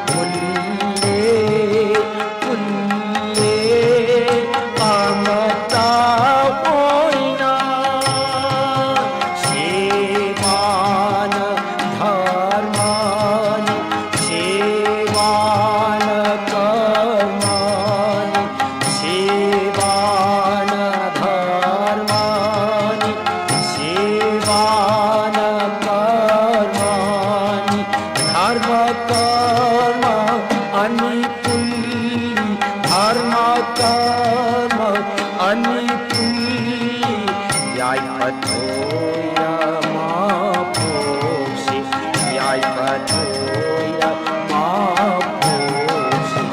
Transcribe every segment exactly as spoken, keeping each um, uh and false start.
ꯄꯨꯜꯂꯦ, ꯄꯨꯜꯂꯦ ꯑꯃꯠꯇ ꯑꯣꯏꯅ꯫ ꯁꯦꯕꯥꯅ ꯙꯔꯃꯅꯤ, ꯁꯦꯕꯥꯅ ꯀꯔꯃꯅꯤ, ꯁꯦꯕꯥꯅ ꯙꯔꯃꯅꯤ, ꯁꯦꯕꯥꯅ ꯀꯔꯃꯅꯤ꯫ ꯙꯔꯃ ꯀꯔꯃ ꯑꯅꯤ ꯄꯨꯜꯂꯤ, ꯙꯔꯃ ꯀꯔꯃ ꯑꯅꯤ ꯄꯨꯜꯂꯤ꯫ ꯌꯥꯏꯐ ꯊꯣꯏꯔ ꯃꯥꯄꯣꯛꯁꯤ, ꯌꯥꯏꯐ ꯊꯣꯏꯔ ꯃꯥꯄꯣꯛꯁꯤ꯫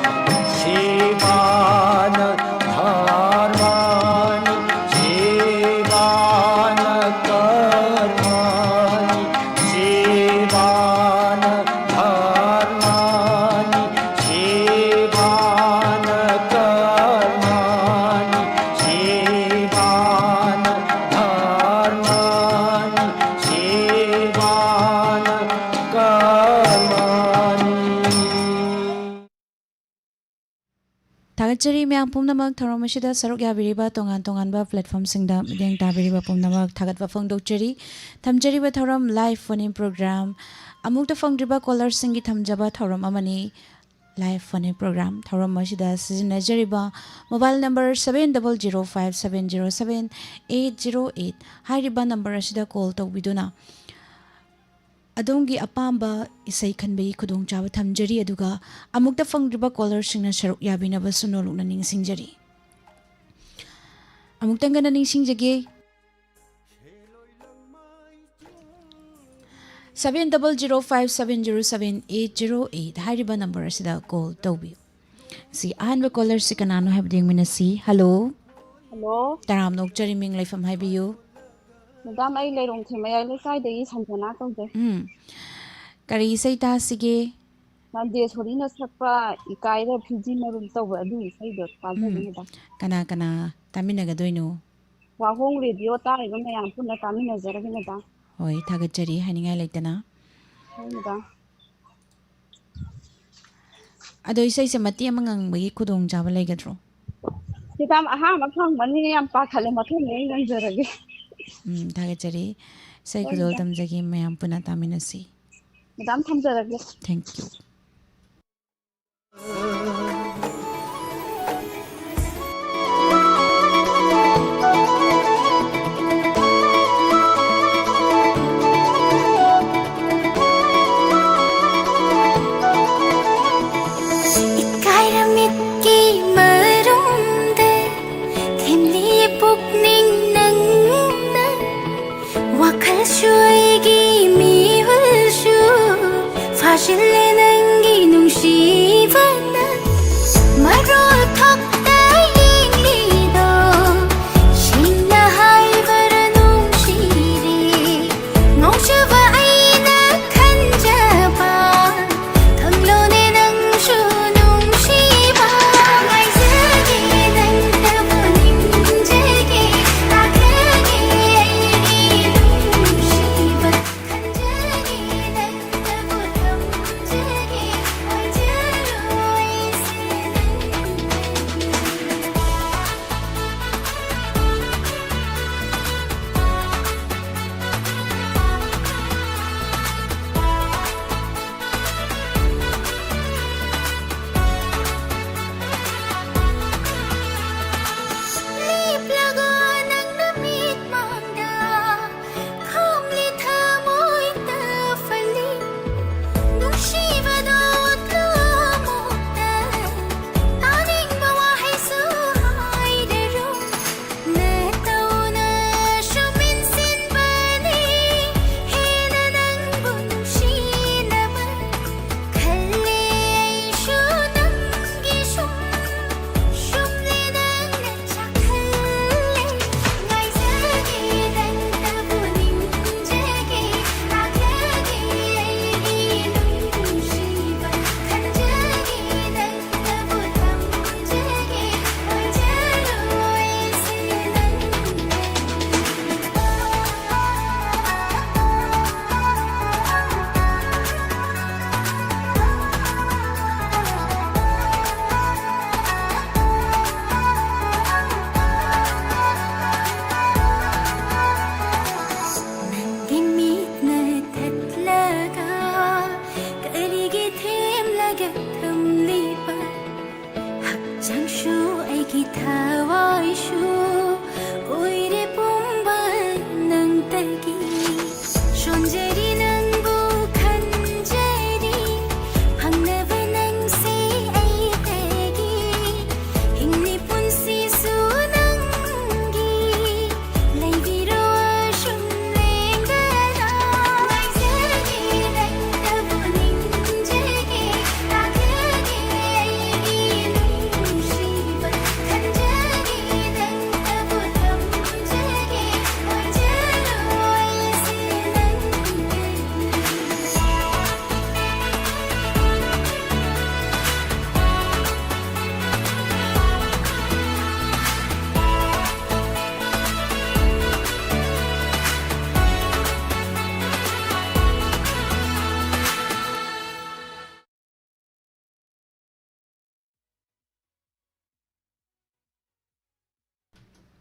ꯁꯦꯕꯥꯅ ꯙꯔꯃꯅꯤ, ꯁꯦꯕꯥꯅ ꯀꯔꯃꯅꯤ, ꯁꯦꯕꯥꯅ ꯙꯔꯃꯅꯤ, ꯁꯦꯕꯥꯅ ꯀꯔꯃꯅꯤ, ꯁꯦꯕꯥꯅ ꯙꯔꯃꯅꯤ, ꯁꯦꯕꯥꯅ ꯀꯔꯃꯅꯤ꯫ ꯊꯥꯒꯠꯆꯔꯤ ꯃꯌꯥꯝ ꯄꯨꯝꯅꯃꯛ ꯊꯧꯔꯝ ꯑꯁꯤꯗ ꯁꯔꯨꯛ ꯌꯥꯕꯤꯔꯤꯕ ꯇꯣꯉꯥꯟ ꯇꯣꯉꯥꯟꯕ platformꯁꯤꯡꯗ ꯃꯤꯠꯌꯦꯡ ꯇꯥꯕꯤꯔꯤꯕ ꯄꯨꯝꯅꯃꯛ ꯊꯥꯒꯠꯄ ꯐꯣꯡꯗꯣꯛꯆꯔꯤ꯫ ꯊꯝꯖꯔꯤꯕ ꯊꯧꯔꯝ live phone-in program, ꯑꯃꯨꯛꯇ ꯐꯪꯗ꯭ꯔꯤꯕ callerꯁꯤꯡꯒꯤ ꯊꯝꯖꯕ ꯊꯧꯔꯝ ꯑꯃꯅꯤ꯫ Live phone-in program ꯊꯧꯔꯝ ꯑꯁꯤꯗ ꯁꯤꯖꯤꯟꯅꯖꯔꯤꯕ mobile number seven double zero five seven zero seven eight zero eight ꯍꯥꯏꯔꯤꯕ number ꯑꯁꯤꯗ call ꯇꯧꯕꯤꯗꯨꯅ ꯑꯗꯣꯝꯒꯤ ꯑꯄꯥꯝꯕ ꯏꯁꯩ ꯈꯟꯕꯒꯤ ꯈꯨꯗꯣꯡꯆꯥꯕ ꯊꯝꯖꯔꯤ꯫ ꯑꯗꯨꯒ ꯑꯃꯨꯛꯇ ꯐꯪꯗ꯭ꯔꯤꯕ callerꯁꯤꯡꯅ ꯁꯔꯨꯛ ꯌꯥꯕꯤꯅꯕꯁꯨ ꯅꯣꯜꯂꯨꯛꯅ ꯅꯤꯡꯁꯤꯡꯖꯔꯤ꯫ ꯑꯃꯨꯛꯇꯪꯒꯅ ꯅꯤꯡꯁꯤꯡꯖꯒꯦ, seven double zero five seven zero seven eight zero eight ꯍꯥꯏꯔꯤꯕ number ꯑꯁꯤꯗ call ꯇꯧꯕꯤꯌꯨ꯫ ꯁꯤ ꯑꯍꯥꯟꯕ callerꯁꯤ ꯀꯅꯥꯅꯣ ꯍꯥꯏꯕꯗꯨ ꯌꯦꯡꯃꯤꯟꯅꯁꯤ꯫ Hello꯫ Hello꯫ ꯇꯔꯥꯝꯅ ꯑꯣꯛꯆꯔꯤ, ꯃꯤꯡ ꯂꯩꯐꯝ ꯍꯥꯏꯕꯤꯌꯨ꯫ Madam, ꯑꯩ ꯂꯩꯔꯣꯡ ꯊꯦꯝ ꯃꯌꯥꯏ ꯂꯩꯀꯥꯏꯗꯒꯤ ꯁꯟꯖꯅꯥ ꯀꯧꯖꯩ꯫ ꯎꯝ꯫ ꯀꯔꯤ ꯏꯁꯩ ꯇꯥꯁꯤꯒꯦ? ꯅꯟꯗꯦꯁꯣꯔꯤꯅ ꯁꯛꯄ ꯏꯀꯥꯏꯔ ꯐꯤꯖꯤ ꯃꯔꯨꯝ ꯇꯧꯕ ꯑꯗꯨꯒꯤ ꯏꯁꯩꯗꯣ ꯇꯥꯖꯒꯦ, ꯎꯝ꯫ Madam꯫ ꯀꯅꯥ ꯀꯅꯥ ꯇꯥꯃꯤꯟꯅꯒꯗꯣꯏꯅꯣ? ꯋꯥꯍꯣꯡ Radio ꯇꯥꯔꯤꯕ ꯃꯌꯥꯝ ꯄꯨꯟꯅ ꯇꯥꯃꯤꯟꯅꯖꯔꯒꯦ, Madam꯫ ꯍꯣꯏ, ꯊꯥꯒꯠꯆꯔꯤ ꯍꯥꯏꯅꯤꯡꯉꯥꯏ ꯂꯩꯇꯅ꯫ ꯍꯣꯏ, Madam꯫ ꯑꯗꯣ ꯏꯁꯩꯁꯦ ꯃꯇꯦꯛ ꯑꯃ ꯉꯪꯕꯒꯤ ꯈꯨꯗꯣꯡꯆꯥꯕ ꯂꯩꯒꯗ꯭ꯔꯣ? ꯃꯦꯗꯥꯝ, ꯑꯍꯥꯟꯕ ꯐꯪꯕꯅꯤꯅ ꯌꯥꯝ ꯄꯥꯈꯠꯂꯦ, ꯃꯊꯪꯗ ꯑꯩ ꯉꯪꯖꯔꯒꯦ꯫ ꯎꯝ, ꯊꯥꯒꯠꯆꯔꯤ꯫ ꯏꯁꯩ ꯈꯨꯗꯣꯜ ꯇꯝꯖꯒꯦ, ꯃꯌꯥꯝ ꯄꯨꯟꯅ ꯇꯥꯃꯤꯟꯅꯁꯤ꯫ ꯃꯦꯗꯥꯝ, ꯊꯝꯖꯔꯒꯦ꯫ Thank you. ꯏꯀꯥꯏꯔ ꯃꯤꯠꯀꯤ ꯃꯔꯨꯝꯗ ꯊꯦꯝꯂꯤ ꯄꯨꯛꯅꯤꯡ ꯅꯪꯅ, ꯋꯥꯈꯜꯁꯨ ꯑꯩꯒꯤ ꯃꯤꯍꯨꯜꯁꯨ ꯐꯥꯖꯤꯜꯂꯦ ꯅꯪꯒꯤ ꯅꯨꯡꯁꯤꯕꯅ꯫ ꯃꯔꯣꯜ ꯊꯣꯛꯇ ꯌꯦꯡꯂꯤꯗꯣ ꯁꯦꯡꯅ ꯍꯥꯏꯕꯔ ꯅꯨꯡꯁꯤꯔꯦ꯫ ꯉꯥꯎꯖꯕ ꯑꯩꯅ ꯈꯟꯖꯕ ꯈꯪꯂꯣꯅꯦ ꯅꯪꯁꯨ ꯅꯨꯡꯁꯤꯕ꯫ ꯉꯥꯏꯖꯒꯦ ꯅꯪꯇꯕꯨ ꯅꯤꯡꯖꯒꯦ ꯇꯥꯛꯂꯒꯦ ꯑꯩꯒꯤ ꯅꯨꯡꯁꯤꯕ꯫ ꯈꯟꯖꯒꯦ ꯅꯪꯇꯕꯨ ꯊꯝꯖꯒꯦ ꯑꯣꯏꯖꯔꯣ ꯑꯩꯁꯦ ꯅꯪꯒꯤ ꯊꯝꯂꯤꯕ ꯍꯛꯆꯥꯡꯁꯨ ꯑꯩꯒꯤ ꯊꯋꯥꯏꯁꯨ ꯑꯣꯏꯔꯦ ꯄꯨꯝꯕ ꯅꯪꯇꯒꯤ꯫ ꯁꯣꯟꯖꯔꯤ ꯅꯪꯕꯨ ꯈꯟꯖꯔꯤ, ꯐꯪꯅꯕ ꯅꯪꯁꯦ ꯑꯩꯗꯒꯤ꯫ ꯍꯤꯡꯂꯤ ꯄꯨꯟꯁꯤꯁꯨ ꯅꯪꯒꯤ, ꯂꯩꯕꯤꯔꯣ ꯑꯁꯨꯝ ꯂꯦꯡꯗꯅ꯫ ꯉꯥꯏꯖꯒꯦ ꯅꯪꯇꯕꯨ ꯅꯤꯡꯖꯒꯦ, ꯇꯥꯖꯒꯦ ꯑꯩꯒꯤ ꯅꯨꯡꯁꯤꯕ, ꯈꯟꯖꯒꯦ ꯅꯪꯇꯕꯨ ꯊꯝꯖꯒꯦ, ꯑꯣꯏꯖꯔꯣ ꯑꯩꯁꯦ ꯅꯪꯒꯤ꯫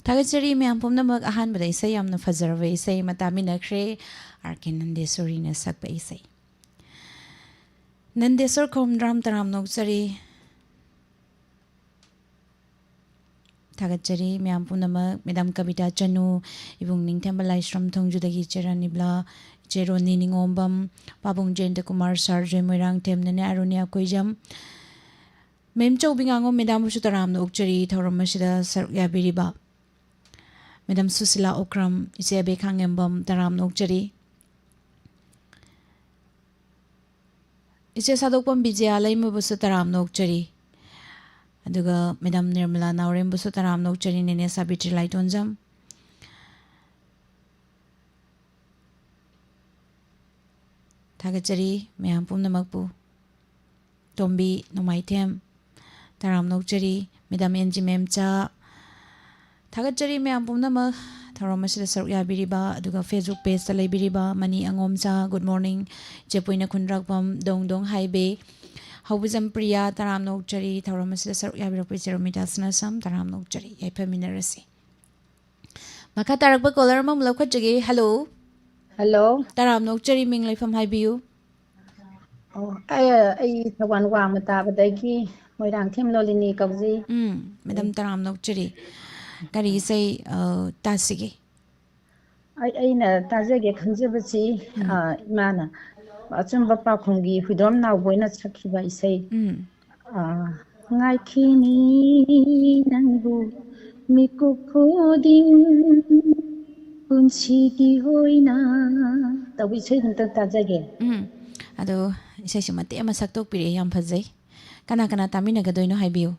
ꯊꯥꯒꯠꯆꯔꯤ ꯃꯌꯥꯝ ꯄꯨꯝꯅꯃꯛ꯫ ꯑꯍꯥꯟꯕꯗ ꯏꯁꯩ, ꯌꯥꯝꯅ ꯐꯖꯔꯕ ꯏꯁꯩ ꯑꯃ ꯇꯥꯃꯤꯟꯅꯈ꯭ꯔꯦ, ꯑꯥꯔ ꯀꯦ ꯅꯟꯗꯦꯁꯣꯔꯤꯅ ꯁꯛꯄ ꯏꯁꯩ꯫ ꯅꯟꯗꯦꯁꯣꯔ ꯈꯣꯝꯗ꯭ꯔꯥꯝ, ꯇꯔꯥꯝꯅ ꯑꯣꯛꯆꯔꯤ꯫ ꯊꯥꯒꯠꯆꯔꯤ ꯃꯌꯥꯝ ꯄꯨꯝꯅꯃꯛ꯫ ꯃꯦꯗꯥꯝ ꯀꯕꯤꯇꯥ ꯆꯅꯨ, ꯏꯕꯨꯡ ꯅꯤꯡꯊꯦꯝꯕ ꯂꯥꯏꯁ꯭ꯔꯝ ꯊꯣꯡꯖꯨꯗꯒꯤ ꯏꯆꯦ ꯔꯥꯅꯤꯕꯂꯥ, ꯏꯆꯦ ꯔꯣꯅꯤ ꯅꯤꯉꯣꯝꯕꯝ, ꯄꯥꯕꯨꯡ ꯖꯌꯟꯇ ꯀꯨꯃꯥꯔ, ꯁꯥꯔ ꯖꯣꯏ ꯃꯣꯏꯔꯥꯡꯊꯦꯝ, ꯅꯦꯅꯦ ꯑꯔꯨꯅꯤ ꯑꯀꯣꯏꯖꯝ, ꯃꯦꯝ ꯆꯧꯕꯤ ꯉꯥꯉꯣꯝ, ꯃꯦꯗꯥꯝꯕꯨꯁꯨ ꯇꯔꯥꯝꯅ ꯑꯣꯛꯆꯔꯤ ꯊꯧꯔꯝ ꯑꯁꯤꯗ ꯁꯔꯨꯛ ꯌꯥꯕꯤꯔꯤꯕ꯫ ꯃꯦꯗꯥꯝ ꯁꯨꯁꯤꯂꯥ ꯑꯣꯀ꯭ꯔꯝ, ꯏꯆꯦ ꯑꯕꯦ ꯈꯥꯉꯦꯝꯕꯝ, ꯇꯔꯥꯝꯅ ꯑꯣꯛꯆꯔꯤ꯫ ꯏꯆꯦ ꯁꯥꯗꯣꯛꯄꯝ ꯕꯤꯖꯌꯥ ꯂꯩꯃꯕꯨꯁꯨ ꯇꯔꯥꯝꯅ ꯑꯣꯛꯆꯔꯤ꯫ ꯑꯗꯨꯒ ꯃꯦꯗꯥꯝ ꯅꯤꯔꯃꯂꯥ ꯅꯥꯎꯔꯦꯝꯕꯨꯁꯨ ꯇꯔꯥꯝꯅ ꯑꯣꯛꯆꯔꯤ, ꯅꯦꯅꯦ ꯁꯥꯕꯤꯇ꯭ꯔꯤ ꯂꯥꯏꯇꯣꯟꯖꯝ꯫ ꯊꯥꯒꯠꯆꯔꯤ ꯃꯌꯥꯝ ꯄꯨꯝꯅꯃꯛꯄꯨ꯫ ꯇꯣꯝꯕꯤ ꯅꯣꯡꯃꯥꯏꯊꯦꯝ, ꯇꯔꯥꯝꯅ ꯑꯣꯛꯆꯔꯤ꯫ ꯃꯦꯗꯥꯝ ꯑꯦꯟ ꯖꯤ ꯃꯦꯝꯆꯥ, ꯊꯥꯒꯠꯆꯔꯤ ꯃꯌꯥꯝ ꯄꯨꯝꯅꯃꯛ ꯊꯧꯔꯝ ꯑꯁꯤꯗ ꯁꯔꯨꯛ ꯌꯥꯕꯤꯔꯤꯕ, ꯑꯗꯨꯒ Facebook pageꯇ ꯂꯩꯕꯤꯔꯤꯕ ꯃꯅꯤ ꯑꯉꯣꯝꯆꯥ, good morning, ꯏꯆꯦ ꯄꯣꯏꯅ ꯈꯨꯟꯗ꯭ꯔꯥꯛꯄꯝ, ꯗꯣꯡ ꯗꯣꯡ ꯍꯥꯏꯕꯦ, ꯍꯧꯕꯖꯝ ꯄ꯭ꯔꯤꯌꯥ, ꯇꯔꯥꯝꯅ ꯑꯣꯛꯆꯔꯤ꯫ ꯊꯧꯔꯝ ꯑꯁꯤꯗ ꯁꯔꯨꯛ ꯌꯥꯕꯤꯔꯛꯄ ꯏꯆꯦ ꯔꯣꯃꯤꯇꯥ ꯁꯅꯥꯁꯝ, ꯇꯔꯥꯝꯅ ꯑꯣꯛꯆꯔꯤ꯫ ꯌꯥꯏꯐꯃꯤꯟꯅꯔꯁꯤ꯫ ꯃꯈꯥ ꯇꯥꯔꯛꯄ caller ꯑꯃꯃꯨꯛ ꯂꯧꯈꯠꯆꯒꯦ꯫ Hello꯫ Hello꯫ ꯇꯔꯥꯝꯅ ꯑꯣꯛꯆꯔꯤ, ꯃꯤꯡ ꯂꯩꯐꯝ ꯍꯥꯏꯕꯤꯌꯨ꯫ ꯑꯣ, ꯑꯩ, ꯑꯩ ꯊꯧꯕꯥꯜ ꯋꯥꯡꯃ ꯇꯥꯕꯗꯒꯤ ꯃꯣꯏꯔꯥꯡꯊꯦꯝ ꯂꯣꯂꯤꯅꯤ ꯀꯧꯖꯩ꯫ ꯎꯝ, ꯃꯦꯗꯥꯝ, ꯇꯔꯥꯝꯅ ꯑꯣꯛꯆꯔꯤ꯫ ꯀꯔꯤ ꯏꯁꯩ, ꯑ, ꯇꯥꯁꯤꯒꯦ? ꯑꯩ, ꯑꯩꯅ ꯇꯥꯖꯒꯦ ꯈꯟꯖꯕꯁꯤ, ꯎꯝ꯫ ꯑ, ꯏꯃꯥꯅ ꯑꯆꯨꯝꯕ ꯄꯥꯎꯈꯨꯝꯒꯤ ꯍꯨꯏꯗ꯭ꯔꯣꯝ ꯅꯥꯎꯕꯣꯏꯅ ꯁꯛꯈꯤꯕ ꯏꯁꯩ, ꯎꯝ꯫ ꯑ, "ꯉꯥꯏꯈꯤꯅꯤ ꯅꯪꯕꯨ ꯃꯤꯀꯨꯞ ꯈꯨꯗꯤꯡ ꯄꯨꯟꯁꯤꯒꯤ ꯑꯣꯏꯅ" ꯇꯧꯕ ꯏꯁꯩꯗꯨ ꯑꯝꯇꯪ ꯇꯥꯖꯒꯦ꯫ ꯎꯝ꯫ ꯑꯗꯣ ꯏꯁꯩꯁꯨ ꯃꯇꯦꯛ ꯑꯃ ꯁꯛꯇꯣꯛꯄꯤꯔꯛꯑꯦ, ꯌꯥꯝ ꯐꯖꯩ꯫ ꯀꯅꯥ ꯀꯅꯥ ꯇꯥꯃꯤꯟꯅꯒꯗꯣꯏꯅꯣ ꯍꯥꯏꯕꯤꯌꯨ꯫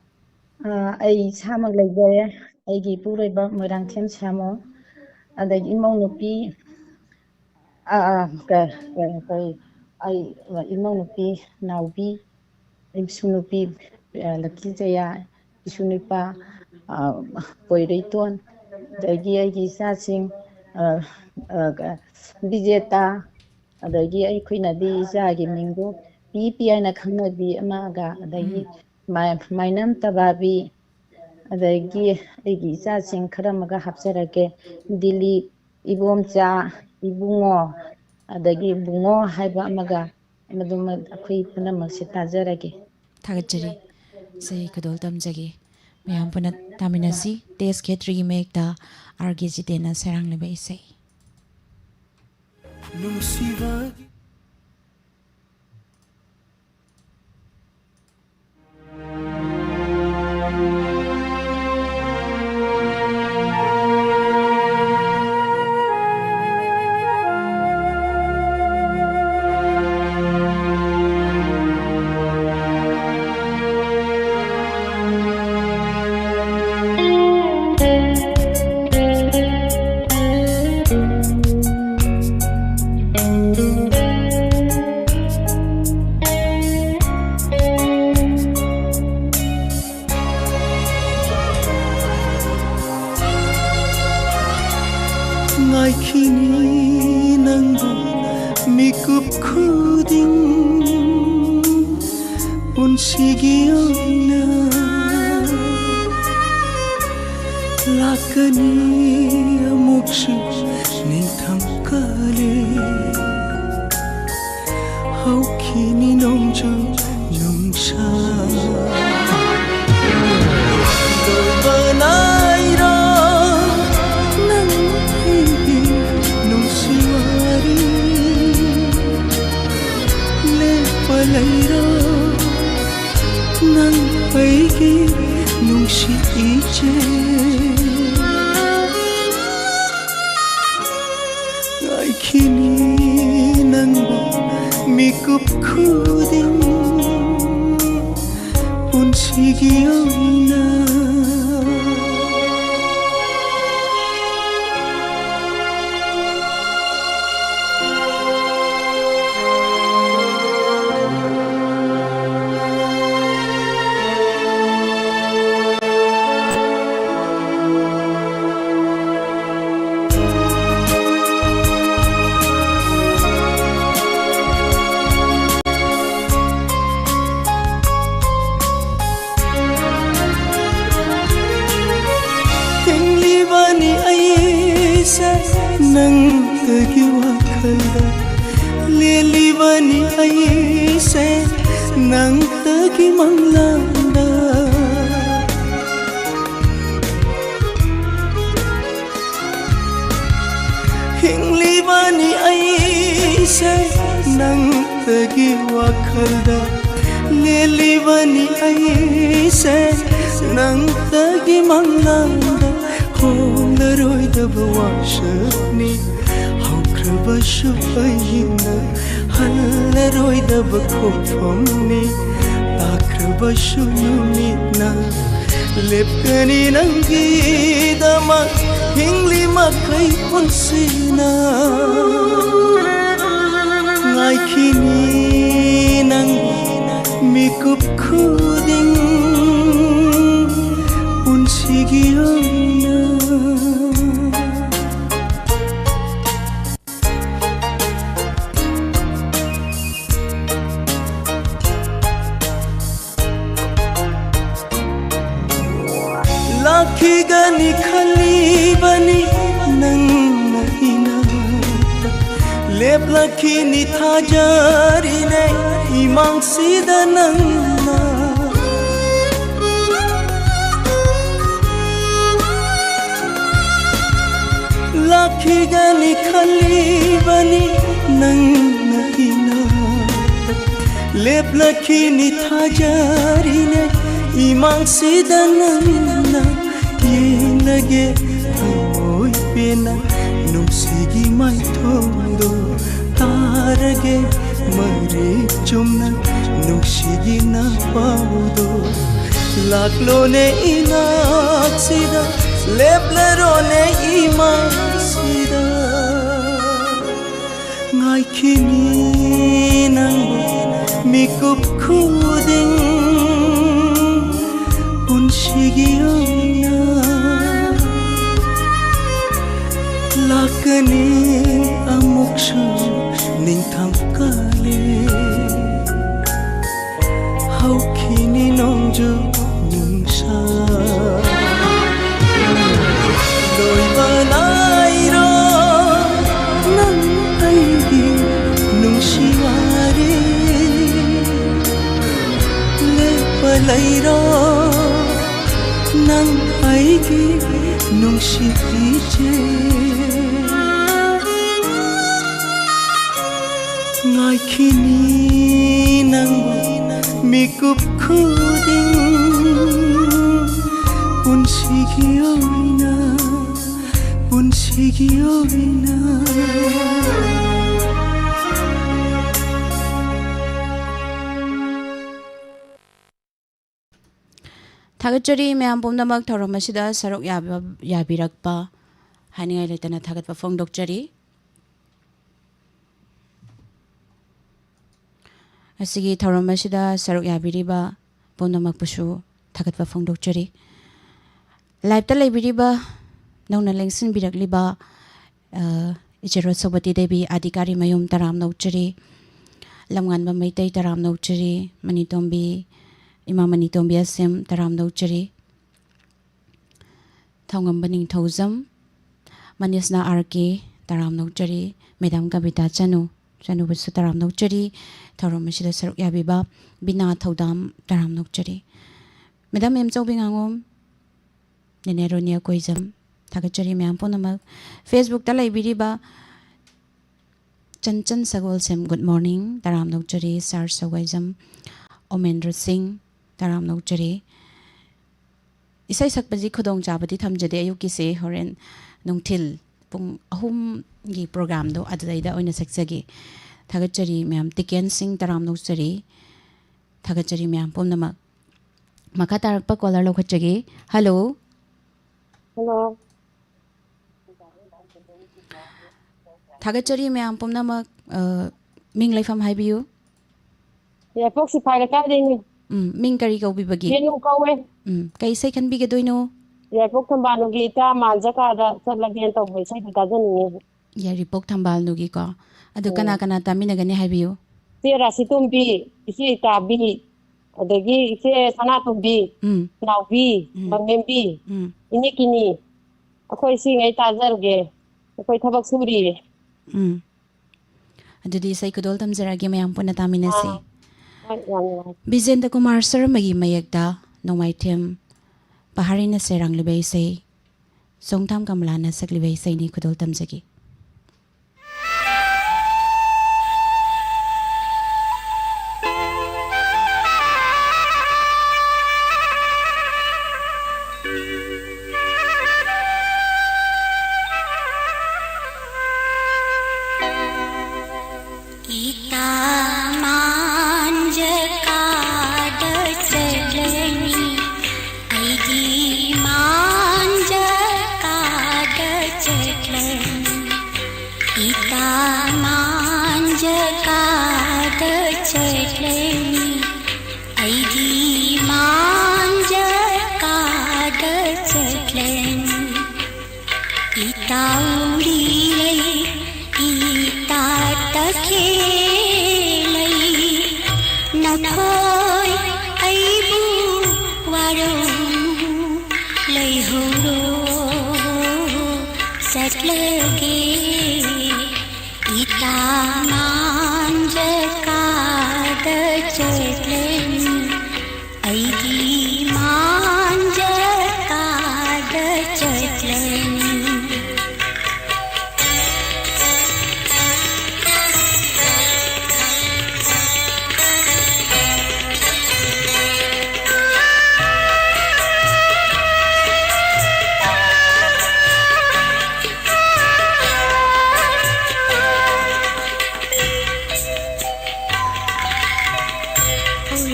ꯑ, ꯑꯩ ꯏꯁꯥꯃꯛ ꯂꯩꯖꯔꯦ, ꯑꯩꯒꯤ ꯏꯄꯨꯔꯣꯏꯕ ꯃꯣꯏꯔꯥꯡꯊꯦꯝ ꯁꯥꯃꯣ, ꯑꯗꯒꯤ ꯏꯃꯧ ꯅꯨꯄꯤ, ꯑ, ꯑ, ꯀ-, ꯀ-, ꯀꯔꯤ, ꯑꯩ, ꯏꯃꯧ ꯅꯨꯄꯤ ꯅꯥꯎꯕꯤ, ꯏꯁꯨ ꯅꯨꯄꯤ, ꯑ, ꯂꯛꯀꯤ ꯖꯌꯥ, ꯏꯁꯨ ꯅꯨꯄꯥ, ꯑ, ꯄꯣꯏꯔꯩꯇꯣꯟ, ꯑꯗꯒꯤ ꯑꯩꯒꯤ ꯏꯆꯥꯁꯤꯡ, ꯑ, ꯑ, ꯀ-, ꯕꯤꯖꯦꯇꯥ, ꯑꯗꯒꯤ ꯑꯩꯈꯣꯏꯅꯗꯤ ꯏꯆꯥꯒꯤ ꯃꯤꯡꯗꯣ ꯄꯤ ꯄꯤ ꯍꯥꯏꯅ ꯈꯪꯅꯕꯤ ꯑꯃꯒ, ꯑꯗꯒꯤ ꯎꯝ꯫ ꯃꯥ-, ꯃꯥꯏꯅꯝ ꯇꯕꯥꯕꯤ, ꯑꯗꯒꯤ ꯑꯩꯒꯤ ꯏꯆꯥꯁꯤꯡ ꯈꯔ ꯑꯃꯒ ꯍꯥꯞꯆꯔꯛꯀꯦ, ꯗꯤꯂꯤꯞ, ꯏꯕꯣꯝꯆꯥ, ꯏꯕꯨꯡꯉꯣ, ꯑꯗꯒꯤ ꯕꯨꯡꯉꯣ ꯍꯥꯏꯕ ꯑꯃꯒ, ꯃꯗꯨꯃ ꯑꯩꯈꯣꯏ ꯄꯨꯝꯅꯃꯛꯁꯦ ꯇꯥꯖꯔꯒꯦ꯫ ꯊꯥꯒꯠꯆꯔꯤ꯫ ꯏꯁꯩ ꯈꯨꯗꯣꯜ ꯇꯝꯖꯒꯦ꯫ ꯃꯌꯥꯝ ꯄꯨꯟꯅ ꯇꯥꯃꯤꯟꯅꯁꯤ꯫ ꯇꯦꯖ ꯈꯦꯇ꯭ꯔꯤꯒꯤ ꯃꯌꯦꯛꯇ ꯑꯥꯔ ꯀꯦ ꯖꯤꯇꯦꯟꯅ ꯁꯩꯔꯥꯡꯂꯤꯕ ꯏꯁꯩ꯫ ꯅꯨꯡꯁꯤꯕꯒꯤ ꯉꯥꯏꯈꯤꯅꯤ ꯅꯪꯕꯨ ꯃꯤꯀꯨꯞ ꯈꯨꯗꯤꯡ ꯄꯨꯟꯁꯤꯒꯤ ꯑꯣꯏꯅ꯫ ꯂꯥꯛꯀꯅꯤ ꯑꯃꯨꯛꯁꯨ ꯅꯤꯡꯊꯝ ꯀꯥꯂꯦꯟ꯫ ꯍꯧꯈꯤꯅꯤ ꯅꯣꯡꯖꯨ ꯅꯨꯡꯁꯥ ꯇꯧꯕ ꯅꯥꯏꯔꯣ? ꯅꯪ ꯑꯩꯒꯤ ꯅꯨꯡꯁꯤ ꯋꯥꯔꯤ ꯂꯦꯞꯄ ꯂꯩꯔꯣ? ꯅꯪ ꯑꯩꯒꯤ ꯅꯨꯡꯁꯤ ꯏꯆꯦ꯫ ꯉꯥꯏꯈꯤꯅꯤ ꯅꯪꯕꯨ ꯃꯤꯀꯨꯞ ꯈꯨꯗꯤꯡ ꯄꯨꯟꯁꯤꯒꯤ ꯑꯣꯏꯅ꯫ ꯍꯤꯡꯂꯤꯕꯅꯤ ꯑꯩꯁꯦ ꯅꯪꯇꯒꯤ ꯋꯥꯈꯜꯗ, ꯂꯦꯜꯂꯤꯕꯅꯤ ꯑꯩꯁꯦ ꯅꯪꯇꯒꯤ ꯃꯪꯂꯥꯟꯗ꯫ ꯍꯤꯡꯂꯤꯕꯅꯤ ꯑꯩꯁꯦ ꯅꯪꯇꯒꯤ ꯋꯥꯈꯜꯗ, ꯂꯦꯜꯂꯤꯕꯅꯤ ꯑꯩꯁꯦ ꯅꯪꯇꯒꯤ ꯃꯪꯂꯥꯟꯗ꯫ ꯍꯣꯡꯂꯔꯣꯏꯗꯕ ꯋꯥꯁꯛꯅꯤ ꯍꯧꯈ꯭ꯔꯕꯁꯨ ꯑꯩꯅ, ꯍꯜꯂꯔꯣꯏꯗꯕ ꯈꯣꯡꯐꯝꯅꯤ ꯇꯥꯈ꯭ꯔꯕꯁꯨ ꯅꯨꯃꯤꯠꯅ꯫ ꯂꯦꯞꯀꯅꯤ ꯅꯪꯒꯤꯗꯃꯛ ꯍꯤꯡꯂꯤ ꯃꯈꯩ ꯄꯨꯟꯁꯤꯅ꯫ ꯉꯥꯏꯈꯤꯅꯤ ꯅꯪ ꯃꯤꯀꯨꯞ ꯈꯨꯗꯤꯡ ꯄꯨꯟꯁꯤꯒꯤ ꯑꯣꯏꯅ꯫ ꯂꯥꯛꯈꯤꯒꯅꯤ ꯈꯜꯂꯤꯕꯅꯤ ꯅꯪꯅ ꯏꯅꯥꯛꯇ, ꯂꯦꯞꯂꯛꯈꯤꯅꯤ ꯊꯥꯖꯔꯤꯅꯦ ꯏꯃꯥꯡꯁꯤꯗ ꯅꯪꯅ꯫ ꯂꯥꯛꯈꯤꯒꯅꯤ ꯈꯜꯂꯤꯕꯅꯤ ꯅꯪꯅ ꯏꯅꯥꯛꯇ꯫ ꯂꯦꯞꯂꯛꯈꯤꯅꯤ ꯊꯥꯖꯔꯤꯅꯦ ꯏꯃꯥꯡꯁꯤꯗ ꯅꯪꯅ꯫ ꯌꯦꯡꯂꯒꯦ ꯊꯃꯣꯏ ꯄꯦꯟꯅ ꯅꯨꯡꯁꯤꯒꯤ ꯃꯥꯏꯊꯣꯡꯗꯣ꯫ ꯇꯥꯔꯒꯦ ꯃꯔꯤꯛ ꯆꯨꯝꯅ ꯅꯨꯡꯁꯤꯒꯤ ꯅꯄꯥꯎꯗꯣ꯫ ꯂꯥꯛꯂꯣꯅꯦ ꯏꯅꯥꯛꯁꯤꯗ, ꯂꯦꯞꯂꯔꯣꯅꯦ ꯏꯃꯥꯡꯁꯤꯗ꯫ ꯉꯥꯏꯈꯤꯅꯤ ꯅꯪꯕꯨ ꯃꯤꯀꯨꯞ ꯈꯨꯗꯤꯡ ꯄꯨꯟꯁꯤꯒꯤ ꯑꯣꯏꯅ꯫ ꯂꯥꯛꯀꯅꯤ ꯑꯃꯨꯛꯁꯨ ꯅꯤꯡꯊꯝ ꯀꯥꯂꯦꯟ꯫ ꯍꯧꯈꯤꯅꯤ ꯅꯣꯡꯖꯨ ꯅꯨꯡꯁꯥ꯫ ꯂꯣꯏꯕ ꯅꯥꯏꯔꯣ ꯅꯪ ꯑꯩꯒꯤ ꯅꯨꯡꯁꯤ ꯋꯥꯔꯤ꯫ ꯂꯦꯞꯄ ꯂꯩꯔꯣ ꯅꯪ ꯑꯩꯒꯤ ꯅꯨꯡꯁꯤ ꯏꯆꯦ꯫ ꯉꯥꯏꯈꯤꯅꯤ ꯅꯪꯕꯨ ꯃꯤꯀꯨꯞ ꯈꯨꯗꯤꯡ ꯄꯨꯟꯁꯤꯒꯤ ꯑꯣꯏꯅ, ꯄꯨꯟꯁꯤꯒꯤ ꯑꯣꯏꯅ꯫ ꯊꯥꯒꯠꯆꯔꯤ ꯃꯌꯥꯝ ꯄꯨꯝꯅꯃꯛ ꯊꯧꯔꯝ ꯑꯁꯤꯗ ꯁꯔꯨꯛ ꯌꯥꯕ-, ꯌꯥꯕꯤꯔꯛꯄ꯫ ꯍꯥꯏꯅꯤꯡꯉꯥꯏ ꯂꯩꯇꯅ ꯊꯥꯒꯠꯄ ꯐꯣꯡꯗꯣꯛꯆꯔꯤ꯫ ꯑꯁꯤꯒꯤ ꯊꯧꯔꯝ ꯑꯁꯤꯗ ꯁꯔꯨꯛ ꯌꯥꯕꯤꯔꯤꯕ ꯄꯨꯝꯅꯃꯛꯄꯨꯁꯨ ꯊꯥꯒꯠꯄ ꯐꯣꯡꯗꯣꯛꯆꯔꯤ꯫ Live-ꯇ ꯂꯩꯕꯤꯔꯤꯕ, ꯅꯧꯅ ꯂꯦꯡꯁꯤꯟꯕꯤꯔꯛꯂꯤꯕ, ꯑ, ꯏꯆꯦ ꯔꯣꯁꯣꯕꯇꯤ ꯗꯦꯕꯤ ꯑꯥꯗꯤꯀꯥꯔꯤ ꯃꯌꯨꯝ ꯇꯔꯥꯝꯅ ꯑꯣꯛꯆꯔꯤ꯫ ꯂꯝꯉꯥꯟꯕ ꯃꯩꯇꯩ ꯇꯔꯥꯝꯅ ꯑꯣꯛꯆꯔꯤ꯫ ꯃꯅꯤꯇꯣꯝꯕꯤ, ꯏꯃꯥ ꯃꯅꯤꯇꯣꯝꯕꯤ ꯑꯁꯦꯝ ꯇꯔꯥꯝꯅ ꯑꯣꯛꯆꯔꯤ꯫ ꯊꯧꯉꯝꯕ ꯅꯤꯡꯊꯧꯖꯝ, ꯃꯅꯤꯁꯅꯥ ꯑꯥꯔ ꯀꯦ ꯇꯔꯥꯝꯅ ꯑꯣꯛꯆꯔꯤ꯫ ꯃꯦꯗꯥꯝ ꯀꯕꯤꯇꯥ ꯆꯅꯨ, ꯆꯅꯨꯕꯨꯁꯨ ꯇꯔꯥꯝꯅ ꯑꯣꯛꯆꯔꯤ꯫ ꯊꯧꯔꯝ ꯑꯁꯤꯗ ꯁꯔꯨꯛ ꯌꯥꯕꯤꯕ ꯕꯤꯅꯥ ꯊꯧꯗꯥꯝ, ꯇꯔꯥꯝꯅ ꯑꯣꯛꯆꯔꯤ꯫ ꯃꯦꯗꯥꯝ ꯑꯦꯝ ꯆꯧꯕꯤ ꯉꯥꯉꯣꯝ, ꯅꯦꯅꯦ ꯔꯣꯅꯤꯌꯥ ꯀꯣꯏꯖꯝ, ꯊꯥꯒꯠꯆꯔꯤ ꯃꯌꯥꯝ ꯄꯨꯝꯅꯃꯛ꯫ Facebookꯇ ꯂꯩꯕꯤꯔꯤꯕ ꯆꯟꯆꯟ ꯁꯒꯣꯜꯁꯦꯝ, good morning, ꯇꯔꯥꯝꯅ ꯑꯣꯛꯆꯔꯤ꯫ ꯁꯥꯔ ꯁꯧꯒꯥꯏꯖꯝ, ꯑꯣꯃꯦꯟꯗ꯭ꯔ ꯁꯤꯡ, ꯇꯔꯥꯝꯅ ꯑꯣꯛꯆꯔꯤ꯫ ꯏꯁꯩ ꯁꯛꯄꯁꯤ ꯈꯨꯗꯣꯡꯆꯥꯕꯗꯤ ꯊꯝꯖꯗꯦ ꯑꯌꯨꯛꯀꯤꯁꯦ, ꯍꯣꯔꯦꯟ ꯅꯨꯡꯊꯤꯜ ꯄꯨꯡ ꯑꯍꯨꯝꯒꯤ programꯗꯣ ꯑꯗꯨꯗꯩꯗ ꯑꯣꯏꯅ ꯁꯛꯆꯒꯦ꯫ ꯊꯥꯒꯠꯆꯔꯤ ꯃꯌꯥꯝ꯫ ꯇꯤꯀꯦꯟ ꯁꯤꯡ, ꯇꯔꯥꯝꯅ ꯑꯣꯛꯆꯔꯤ꯫ ꯊꯥꯒꯠꯆꯔꯤ ꯃꯌꯥꯝ ꯄꯨꯝꯅꯃꯛ꯫ ꯃꯈꯥ ꯇꯥꯔꯛꯄ caller ꯂꯧꯈꯠꯆꯒꯦ꯫ Hello꯫ Hello꯫ ꯊꯥꯒꯠꯆꯔꯤ ꯃꯌꯥꯝ ꯄꯨꯝꯅꯃꯛ꯫ ꯑ, ꯃꯤꯡ ꯂꯩꯐꯝ ꯍꯥꯏꯕꯤꯌꯨ꯫ ꯌꯥꯏꯄꯣꯛ ꯁꯤꯐꯥꯏ ꯂꯩꯀꯥꯏꯗꯩꯅꯤ꯫ ꯎꯝ, ꯃꯤꯡ ꯀꯔꯤ ꯀꯧꯕꯤꯕꯒꯦ? ꯌꯦꯅꯨ ꯀꯧꯋꯦ꯫ ꯎꯝ, ꯀꯩ ꯏꯁꯩ ꯈꯟꯕꯤꯒꯗꯣꯏꯅꯣ? ꯌꯥꯏꯄꯣꯛ ꯊꯝꯕꯥꯜꯅꯨꯒꯤ ꯏꯇꯥ ꯃꯥꯟꯖ ꯀꯥꯗ ꯆꯠꯂꯒꯦꯅ ꯇꯧꯕ ꯏꯁꯩꯗꯣ ꯇꯥꯖꯅꯤꯡꯉꯤ꯫ ꯌꯥꯏꯔꯤꯄꯣꯛ ꯊꯝꯕꯥꯜꯅꯨꯒꯤꯀꯣ꯫ ꯑꯗꯨ ꯀꯅꯥ ꯎꯝ꯫ ꯀꯅꯥ ꯇꯥꯃꯤꯟꯅꯒꯅꯤ ꯍꯥꯏꯕꯤꯌꯨ꯫ ꯏꯆꯦ ꯔꯥꯁꯤꯇꯣꯝꯕꯤ, ꯏꯆꯦ ꯏꯇꯥꯕꯤ, ꯑꯗꯒꯤ ꯏꯆꯦ ꯁꯅꯥꯇꯣꯝꯕꯤ, ꯎꯝ꯫ ꯅꯥꯎꯕꯤ, ꯎꯝ꯫ ꯃꯃꯦꯝꯕꯤ, ꯎꯝ꯫ ꯏꯅꯦ ꯀꯤꯅꯤ꯫ ꯑꯩꯈꯣꯏ ꯁꯤꯉꯩ ꯇꯥꯖꯔꯒꯦ꯫ ꯑꯩꯈꯣꯏ ꯊꯕꯛ ꯁꯨꯔꯤꯌꯦ꯫ ꯎꯝ꯫ ꯑꯗꯨꯗꯤ ꯏꯁꯩ ꯈꯨꯗꯣꯜ ꯇꯝꯖꯔꯛꯑꯒꯦ, ꯃꯌꯥꯝ ꯄꯨꯟꯅ ꯇꯥꯃꯤꯟꯅꯁꯤ꯫ ꯑꯥ꯫ ꯍꯣꯏ, ꯌꯥꯝ ꯅꯨꯡꯉꯥꯏ꯫ ꯕꯤꯖꯦꯟꯗ꯭ꯔ ꯀꯨꯃꯥꯔ ꯁꯔꯃꯒꯤ ꯃꯌꯦꯛꯇ ꯅꯣꯡꯃꯥꯏꯊꯦꯝ ꯄꯍꯥꯔꯤꯅ ꯁꯩꯔꯥꯡꯂꯤꯕ ꯏꯁꯩ, ꯆꯣꯡꯊꯥꯝ ꯀꯃꯂꯥꯅ ꯁꯛꯂꯤꯕ ꯏꯁꯩꯅꯤ, ꯈꯨꯗꯣꯜ ꯇꯝꯖꯒꯦ꯫ ꯏꯇꯥ ꯃꯥꯟꯖ ꯀꯥꯗ ꯆꯠꯂꯅꯤ, ꯑꯩꯗꯤ ꯃꯥꯟꯖ ꯀꯥꯗ ꯆꯠꯂꯅꯤ꯫ ꯏꯇꯥ ꯃꯥꯟꯖ ꯀꯥꯗ ꯆꯠꯂꯅꯤ, ꯑꯩꯗꯤ ꯃꯥꯟꯖ ꯀꯥꯗ ꯆꯠꯂꯅꯤ꯫ ꯏꯇꯥꯎꯔꯤ ꯂꯩ, ꯏꯇꯥ ꯇꯈꯦꯜ ꯂꯩ, ꯅꯈꯣꯏ ꯑꯩꯕꯨ ꯋꯥꯔꯧ, ꯂꯩꯍꯧꯔꯣ, ꯆꯠꯂꯒꯦ꯫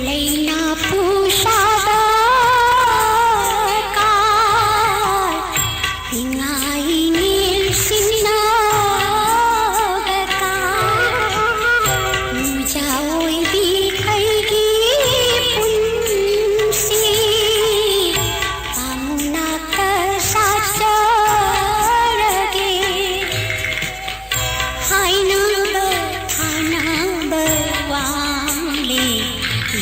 ꯂꯩꯅ ꯄꯨꯁꯥꯕ ꯀꯥꯏ ꯏꯉꯥꯏ ꯅꯤꯜꯁꯤꯡꯅꯒ ꯀꯥꯏ ꯅꯨꯡꯖꯥ ꯑꯣꯏꯕꯤ ꯑꯩꯒꯤ ꯄꯨꯟꯁꯤ ꯄꯥꯃꯨꯅꯥꯛꯇ ꯁꯥꯠꯆꯔꯒꯦ꯫ ꯍꯥꯏꯅꯕ ꯊꯥꯅꯕ ꯋꯥꯡꯂꯦ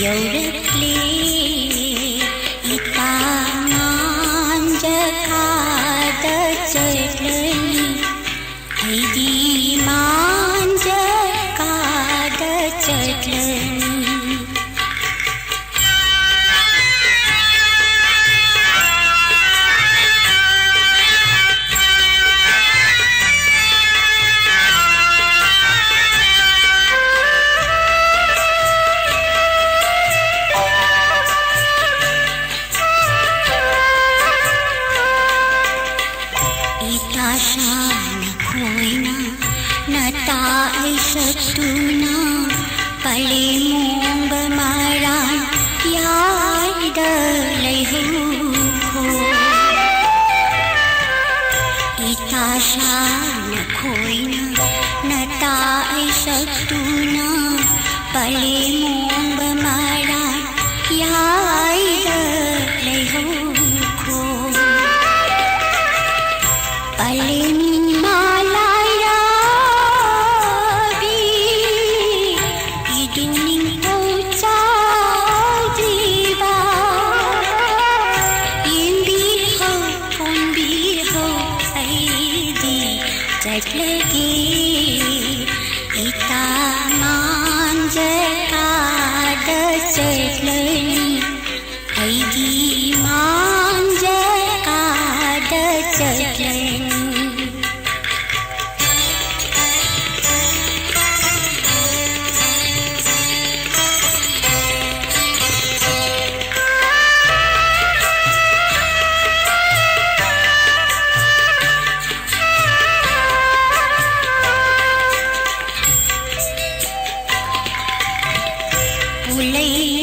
ꯌꯧꯔꯛꯂꯦ꯫ ꯏꯇꯥ ꯃꯥꯟꯖ ꯀꯥꯗ ꯆꯠꯂꯅꯤ? ꯑꯩꯗꯤ ꯃꯥꯟꯖ ꯀꯥꯗ ꯆꯠꯂꯅꯤ? ꯏꯇꯥ ꯁꯥ ꯅꯈꯣꯏꯅ ꯅꯇꯥ ꯑꯩ ꯁꯛꯇꯨꯅ ꯄꯂꯦꯝ ꯃꯣꯡꯕ ꯃꯔꯥꯟ ꯌꯥꯏꯗ ꯂꯩꯍꯧꯈꯣ꯫ ꯏꯇꯥ ꯁꯥ ꯅꯈꯣꯏꯅ ꯅꯇꯥ ꯑꯩ ꯁꯛꯇꯨꯅ ꯄꯂꯦꯝ ꯃꯣꯡꯕ ꯃꯔꯥꯟ ꯌꯥꯏꯗ ꯂꯩꯍꯧꯈꯣ꯫ ꯄꯂꯦꯝ ꯏꯃꯥ ꯂꯥꯏꯔꯥꯕꯤ, ꯏꯗꯨ ꯅꯤꯡꯊꯧ ꯆꯥꯎꯗ꯭ꯔꯤꯕ, ꯌꯦꯡꯕꯤꯍꯧ ꯀꯣꯟꯕꯤꯍꯧ ꯑꯩꯗꯤ ꯆꯠꯂꯒꯦ꯫ ꯏꯇꯥ ꯃꯥꯟꯖ ꯀꯥꯗ ꯆꯠꯂꯅꯤ? ꯑꯩꯗꯤ ꯃꯥꯟꯖ ꯀꯥꯗ ꯆꯠꯂꯅꯤ? ꯄꯨꯂꯩ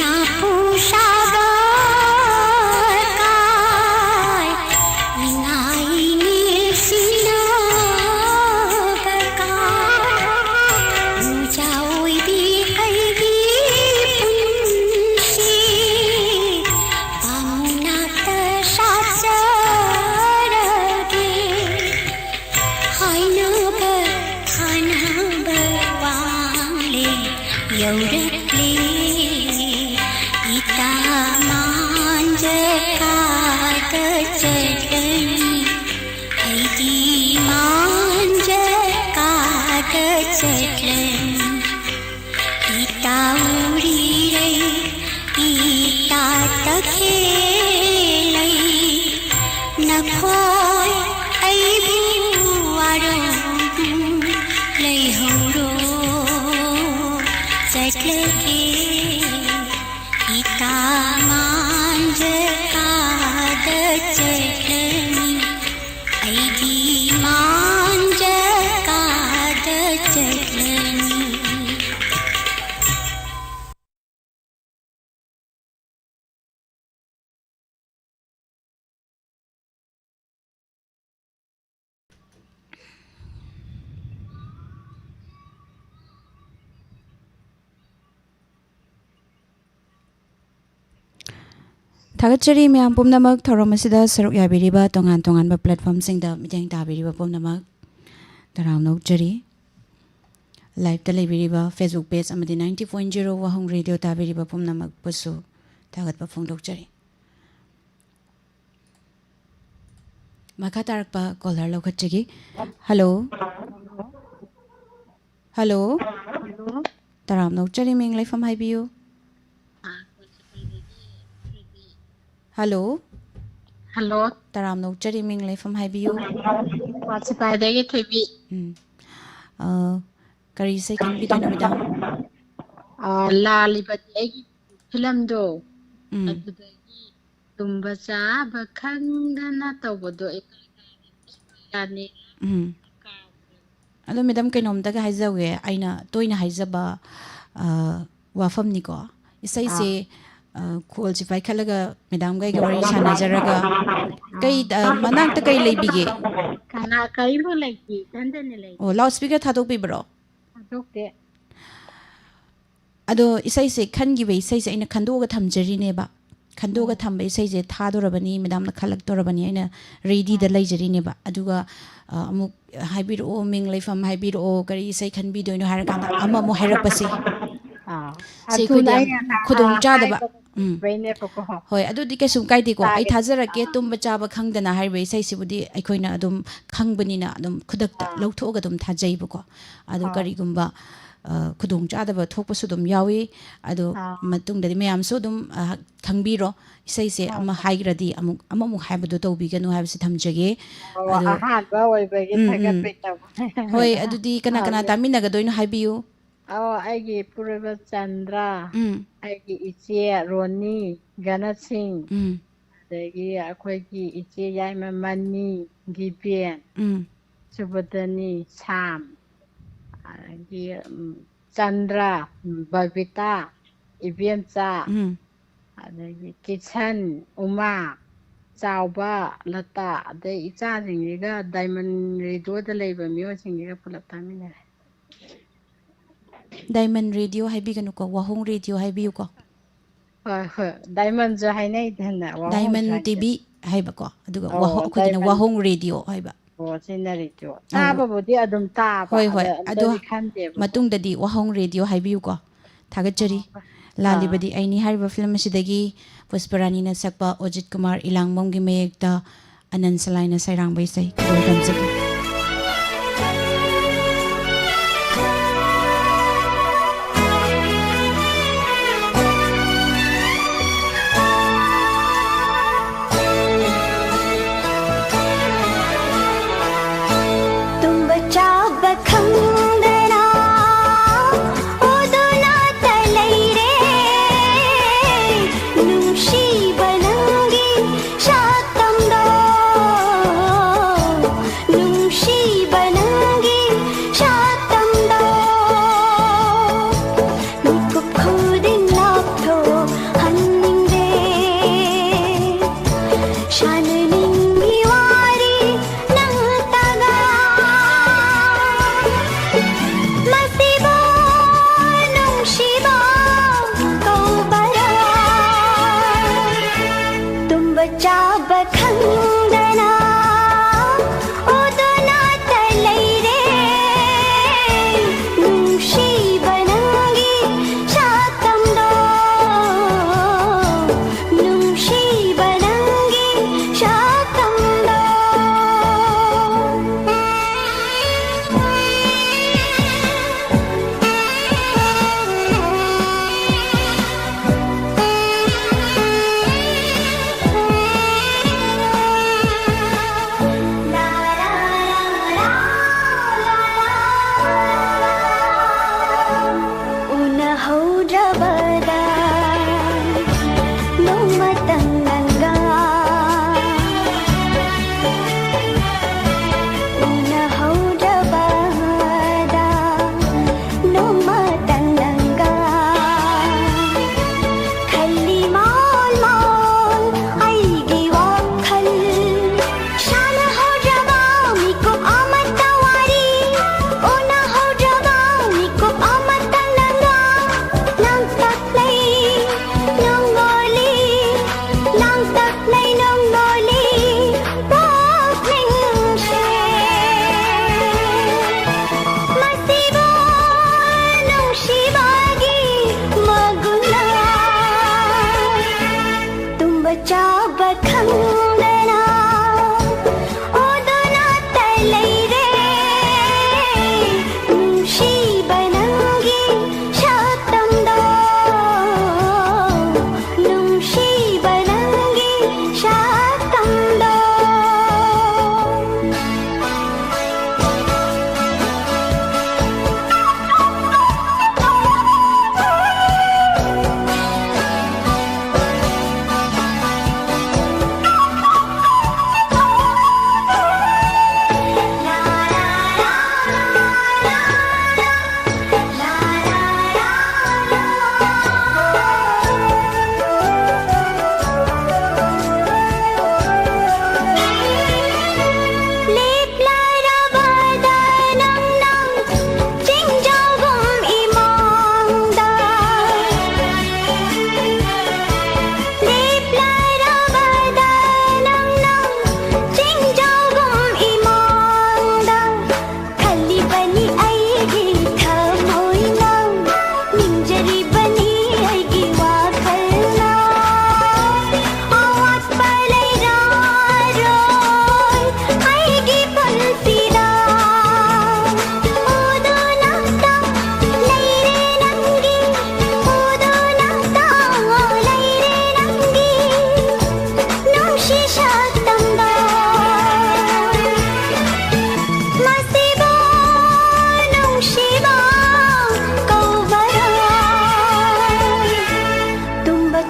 ꯃꯥꯟꯖ ꯀꯥꯗ ꯆꯠꯂꯅꯤ, ꯑꯩꯗꯤ ꯃꯥꯟꯖ ꯀꯥꯗ ꯆꯠꯂꯅꯤ꯫ ꯏꯇꯥ ꯎꯔꯤꯔꯩ, ꯏꯇꯥ ꯇꯈꯦꯜꯂꯩ, ꯅꯈꯣꯏ ꯑꯩꯕꯨ ꯋꯥꯔꯧꯗꯨꯅ ꯂꯩꯍꯧꯔꯣ, ꯆꯠꯂꯒꯦ꯫ ꯏꯇꯥ ꯃꯥꯟꯖ ꯀꯥꯗ ꯆꯠꯂꯅꯤ, ꯑꯩꯗꯤ ꯃꯥꯟꯖ ꯀꯥꯗ ꯆꯠꯂꯅꯤ꯫ ꯊꯥꯒꯠꯆꯔꯤ ꯃꯌꯥꯝ ꯄꯨꯝꯅꯃꯛ, ꯊꯧꯔꯝ ꯑꯁꯤꯗ ꯁꯔꯨꯛ ꯌꯥꯕꯤꯔꯤꯕ ꯇꯣꯉꯥꯟ ꯇꯣꯉꯥꯟꯕ platformꯁꯤꯡꯗ ꯃꯤꯠꯌꯦꯡ ꯇꯥꯕꯤꯔꯤꯕ ꯄꯨꯝꯅꯃꯛ ꯇꯔꯥꯝꯅ ꯑꯣꯛꯆꯔꯤ꯫ Liveꯇ ꯂꯩꯕꯤꯔꯤꯕ Facebook page ꯑꯃꯗꯤ ninety point zero ꯋꯥꯍꯣꯡ Radio ꯇꯥꯕꯤꯔꯤꯕ ꯄꯨꯝꯅꯃꯛꯄꯨꯁꯨ ꯊꯥꯒꯠꯄ ꯐꯣꯡꯗꯣꯛꯆꯔꯤ꯫ ꯃꯈꯥ ꯇꯥꯔꯛꯄ caller ꯂꯧꯈꯠꯆꯒꯦ꯫ Hello꯫ Hello꯫ ꯇꯔꯥꯝꯅ ꯑꯣꯛꯆꯔꯤ, ꯃꯤꯡ ꯂꯩꯐꯝ ꯍꯥꯏꯕꯤꯌꯨ꯫ Hello꯫ Hello꯫ ꯇꯔꯥꯝꯅ ꯑꯣꯛꯆꯔꯤ, ꯃꯤꯡ ꯂꯩꯐꯝ ꯍꯥꯏꯕꯤꯌꯨ꯫ ꯋꯥꯁꯤꯄꯥꯏꯗꯒꯤ ꯊꯣꯏꯕꯤ꯫ ꯎꯝ꯫ ꯑ, ꯀꯔꯤ ꯏꯁꯩ ꯈꯟꯕꯤꯗꯣꯏꯅꯣ, madam? ꯑ, ꯂꯥꯜꯂꯤꯕꯗꯤ ꯑꯩꯒꯤ filmꯗꯣ, ꯎꯝ꯫ ꯑꯗꯨꯗꯒꯤ ꯇꯨꯝꯕ ꯆꯥꯕ ꯈꯪꯗꯅ ꯇꯧꯕꯗꯣ ꯑꯩ ꯌꯥꯅꯤ꯫ ꯎꯝ꯫ ꯑꯗꯣ madam, ꯀꯩꯅꯣꯝꯇꯒ ꯍꯥꯏꯖꯍꯧꯒꯦ, ꯑꯩꯅ ꯇꯣꯏꯅ ꯍꯥꯏꯖꯕ, ꯑ, ꯋꯥꯐꯝꯅꯤꯀꯣ꯫ ꯏꯁꯩꯁꯦ, ꯑꯥ꯫ ꯑ, ꯈꯣꯜꯁꯦ ꯄꯥꯏꯈꯠꯂꯒ madamꯒ ꯑꯩꯒ ꯋꯥꯔꯤ ꯁꯥꯟꯅꯖꯔꯒ, ꯀꯩ, ꯑ, ꯃꯅꯥꯛꯇ ꯀꯩ ꯂꯩꯕꯤꯒꯦ? ꯀꯅꯥ, ꯀꯔꯤꯝꯐꯥꯎ ꯂꯩꯇꯦ, ꯏꯊꯟꯇꯅꯤ ꯂꯩ꯫ ꯑꯣ, loudspeaker ꯊꯥꯗꯣꯛꯄꯤꯕ꯭ꯔꯣ? ꯊꯥꯗꯣꯛꯇꯦ꯫ ꯑꯗꯣ ꯏꯁꯩꯁꯦ, ꯈꯟꯈꯤꯕ ꯏꯁꯩꯁꯦ ꯑꯩꯅ ꯈꯟꯗꯣꯛꯑꯒ ꯊꯝꯖꯔꯤꯅꯦꯕ꯫ ꯈꯟꯗꯣꯛꯑꯒ ꯎꯝ꯫ ꯊꯝꯕ ꯏꯁꯩꯁꯦ ꯊꯥꯗꯣꯔꯕꯅꯤ, madamꯅ ꯈꯜꯂꯛꯇꯣꯔꯕꯅꯤ, ꯑꯩꯅ readyꯗ ꯑꯥ꯫ ꯂꯩꯖꯔꯤꯅꯦꯕ꯫ ꯑꯗꯨꯒ, ꯑ, ꯑꯃꯨꯛ ꯍꯥꯏꯕꯤꯔꯛꯑꯣ, ꯃꯤꯡ ꯂꯩꯐꯝ ꯍꯥꯏꯕꯤꯔꯛꯑꯣ, ꯀꯔꯤ ꯏꯁꯩ ꯈꯟꯕꯤꯗꯣꯏꯅꯣ ꯍꯥꯏꯔꯀꯥꯟꯗ ꯑꯃꯃꯨꯛ ꯍꯥꯏꯔꯛꯄꯁꯦ꯫ ꯑꯥ꯫ ꯁꯤ ꯑꯗꯨꯅ ꯑꯩꯈꯣꯏꯗꯤ ꯌꯥꯝ ꯑꯩꯅ ꯅꯍꯥꯟ ꯈꯨꯗꯣꯡ ꯆꯥꯗꯕ꯫ ꯍꯥꯏꯕ ꯎꯝ꯫ ꯂꯩꯕꯩꯅꯦꯕꯀꯣ꯫ ꯍꯣꯏ, ꯑꯗꯨꯗꯤ ꯀꯩꯁꯨꯝ ꯀꯥꯏꯗꯦꯀꯣ꯫ ꯑꯩ ꯇꯥꯒꯦ꯫ ꯊꯥꯖꯔꯛꯀꯦ, ꯑꯥ꯫ ꯇꯨꯝꯕ ꯆꯥꯕ ꯈꯪꯗꯅ ꯍꯥꯏꯔꯤꯕ ꯏꯁꯩꯁꯤꯕꯨꯗꯤ ꯑꯩꯈꯣꯏꯅ ꯑꯗꯨꯝ ꯈꯪꯕꯅꯤꯅ ꯑꯗꯨꯝ ꯈꯨꯗꯛꯇ ꯑꯥ꯫ ꯂꯧꯊꯣꯛꯑꯒ ꯑꯗꯨꯝ ꯊꯥꯖꯩꯕꯀꯣ꯫ ꯑꯗꯣ ꯑꯥ꯫ ꯀꯔꯤꯒꯨꯝꯕ, ꯑ, ꯈꯨꯗꯣꯡ ꯆꯥꯗꯕ ꯊꯣꯛꯄꯁꯨ ꯑꯗꯨꯝ ꯌꯥꯎꯏ꯫ ꯑꯗꯣ ꯑꯥ꯫ ꯃꯇꯨꯡꯗꯗꯤ ꯃꯌꯥꯝꯁꯨ ꯑꯗꯨꯝ, ꯑ, ꯈꯪꯕꯤꯔꯣ꯫ ꯏꯁꯩꯁꯦ ꯍꯣꯏ, ꯑꯃ ꯍꯣꯏ꯫ ꯍꯥꯏꯈ꯭ꯔꯗꯤ ꯑꯃꯨꯛ, ꯑꯃꯃꯨꯛ ꯍꯥꯏꯕꯗꯣ ꯇꯧꯕꯤꯒꯅꯨ ꯍꯥꯏꯕꯁꯤ ꯊꯝꯖꯒꯦ꯫ ꯑꯣ, ꯑꯗꯣ, ꯑꯍꯥꯟꯕ ꯑꯣꯏꯕꯒꯤ ꯎꯝ, ꯎꯝ꯫ ꯊꯥꯒꯠꯄꯩ ꯇꯧꯕ꯫ ꯍꯣꯏ, ꯑꯗꯨꯗꯤ ꯀꯅꯥ ꯀꯅꯥ ꯑꯗꯨ ꯇꯥꯃꯤꯟꯅꯒꯗꯣꯏꯅꯣ ꯍꯥꯏꯕꯤꯌꯨ꯫ ꯑꯣ, ꯑꯩꯒꯤ ꯏꯄꯨꯔꯣꯏꯕ ꯆꯟꯗ꯭ꯔ, ꯎꯝ꯫ ꯑꯩꯒꯤ ꯏꯆꯦ ꯔꯣꯅꯤ, ꯒꯅꯁꯤꯡ, ꯎꯝ꯫ ꯑꯗꯒꯤ ꯑꯩꯈꯣꯏꯒꯤ ꯏꯆꯦ ꯌꯥꯏꯃ ꯃꯅꯤ, ꯒꯤꯕꯦꯟ, ꯎꯝ꯫ ꯁꯨꯕꯗꯅꯤ, ꯁꯥꯝ, ꯑꯗꯒꯤ, ꯎꯝ, ꯆꯟꯗ꯭ꯔ, ꯎꯝ, ꯕꯕꯤꯇꯥ, ꯏꯕꯦꯝꯆꯥ, ꯎꯝ꯫ ꯑꯗꯒꯤ ꯀꯤꯁꯟ, ꯎꯃꯥ, ꯆꯥꯎꯕ, ꯂꯇꯥ, ꯑꯗꯩ ꯏꯆꯥꯁꯤꯡꯁꯤꯒ ꯗꯥꯏꯃꯟ ꯔꯦꯗꯤꯑꯣꯗ ꯂꯩꯕ ꯃꯤꯑꯣꯏꯁꯤꯡꯁꯤꯒ ꯄꯨꯂꯞ ꯇꯥꯃꯤꯟꯅꯔꯦ꯫ ꯗꯥꯏꯃꯟ ꯔꯦꯗꯤꯑꯣ ꯍꯥꯏꯕꯤꯒꯅꯨꯀꯣ, ꯋꯥꯍꯣꯡ ꯔꯦꯗꯤꯑꯣ ꯍꯥꯏꯕꯤꯌꯨꯀꯣ꯫ ꯍꯣꯏ, ꯍꯣꯏ꯫ ꯗꯥꯏꯃꯟꯁꯨ ꯍꯥꯏꯅꯩꯗꯅ, ꯋꯥꯍꯣꯡꯁꯨ ꯗꯥꯏꯃꯟ ꯍꯥꯏꯅꯩ꯫ ꯇꯤ ꯚꯤ ꯍꯥꯏꯕꯀꯣ, ꯑꯗꯨꯒ ꯑꯣ, ꯋꯥꯍꯣ-, ꯑꯩꯈꯣꯏꯒꯤꯅ ꯗꯥꯏꯃꯟ꯫ ꯋꯥꯍꯣꯡ ꯔꯦꯗꯤꯑꯣ ꯍꯥꯏꯕ꯫ ꯑꯣ, ꯁꯤꯅ ꯔꯦꯗꯤꯑꯣ꯫ ꯑꯧ꯫ ꯇꯥꯕꯕꯨꯗꯤ ꯑꯗꯨꯝ ꯇꯥꯕ, ꯍꯣꯏ, ꯍꯣꯏ꯫ ꯑꯗ ꯑꯗꯣ ꯑꯝꯇꯗꯤ ꯈꯟꯗꯦꯕꯀꯣ꯫ ꯃꯇꯨꯡꯗꯗꯤ ꯋꯥꯍꯣꯡ ꯔꯦꯗꯤꯑꯣ ꯍꯥꯏꯕꯤꯌꯨꯀꯣ꯫ ꯊꯥꯒꯠꯆꯔꯤ꯫ ꯑꯣ꯫ ꯑꯥ꯫ ꯂꯥꯜꯂꯤꯕꯗꯤ ꯑꯩꯅꯤ ꯍꯥꯏꯔꯤꯕ ꯐꯤꯂꯝ ꯑꯁꯤꯗꯒꯤ ꯄꯨꯁꯄꯔꯥꯅꯤꯅ ꯁꯛꯄ ꯑꯣꯖꯤꯠ ꯀꯨꯃꯥꯔ ꯏꯂꯥꯡꯕꯝꯒꯤ ꯃꯌꯦꯛꯇ ꯑꯅꯟ ꯁꯂꯥꯏꯅ ꯁꯩꯔꯥꯡꯕ ꯏꯁꯩ ꯈꯨꯗꯣꯜ ꯇꯝꯖꯒꯦ꯫ ꯇꯨꯝꯕ ꯆꯥꯕ ꯈꯪꯗꯅ ꯑꯣꯗꯨꯅꯇ ꯂꯩꯔꯦ꯫ ꯅꯨꯡꯁꯤꯕ ꯅꯪꯒꯤ ꯁꯛꯇꯝꯗꯣ, ꯅꯨꯡꯁꯤꯕ ꯅꯪꯒꯤ ꯁꯛꯇꯝꯗꯣ, ꯃꯤꯀꯨꯞ ꯈꯨꯗꯤꯡ ꯂꯥꯞꯊꯣꯛꯍꯟꯅꯤꯡꯗꯦ꯫ ꯁꯥꯟꯅꯅꯤꯡꯉꯤ ꯋꯥꯔꯤ ꯅꯪꯇꯒ꯫ ꯃꯁꯤꯕꯨ ꯅꯨꯡꯁꯤꯕ ꯀꯧꯕꯔꯥ? ꯇꯨꯝꯕ ꯆꯥꯕ ꯈꯪꯗꯅ ꯑꯣꯗꯨꯅꯇ ꯂꯩꯔꯦ꯫ ꯅꯨꯡꯁꯤꯕ ꯅꯪꯒꯤ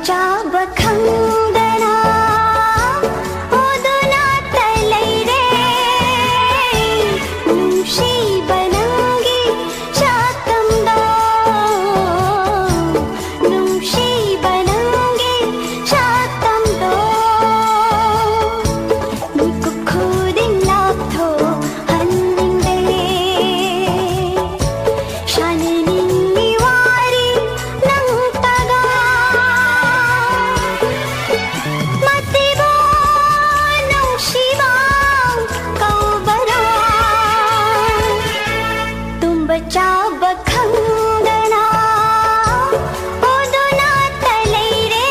ꯆꯥꯕ ꯈꯪꯗꯅ ꯑꯣꯗꯨꯅꯇ ꯂꯩꯔꯦ꯫ ꯅꯨꯡꯁꯤꯕ ꯅꯪꯒꯤ ꯁꯛꯇꯝꯗꯣ, ꯅꯨꯡꯁꯤꯕ ꯅꯪꯒꯤ ꯁꯛꯇꯝꯗꯣ, ꯃꯤꯀꯨꯞ ꯈꯨꯗꯤꯡ ꯂꯥꯞꯊꯣꯛꯍꯟꯅꯤꯡꯂꯦ꯫ ꯁꯥꯟꯅꯅꯤꯡꯉꯤ ꯋꯥꯔꯤ ꯅꯪꯇꯒ꯫ ꯃꯁꯤꯕꯨ ꯅꯨꯡꯁꯤꯕ ꯀꯧꯕꯔꯣ? ꯇꯨꯝꯕ ꯆꯥꯕ ꯈꯪꯗꯅ ꯑꯣꯗꯨꯅꯇ ꯂꯩꯔꯦ꯫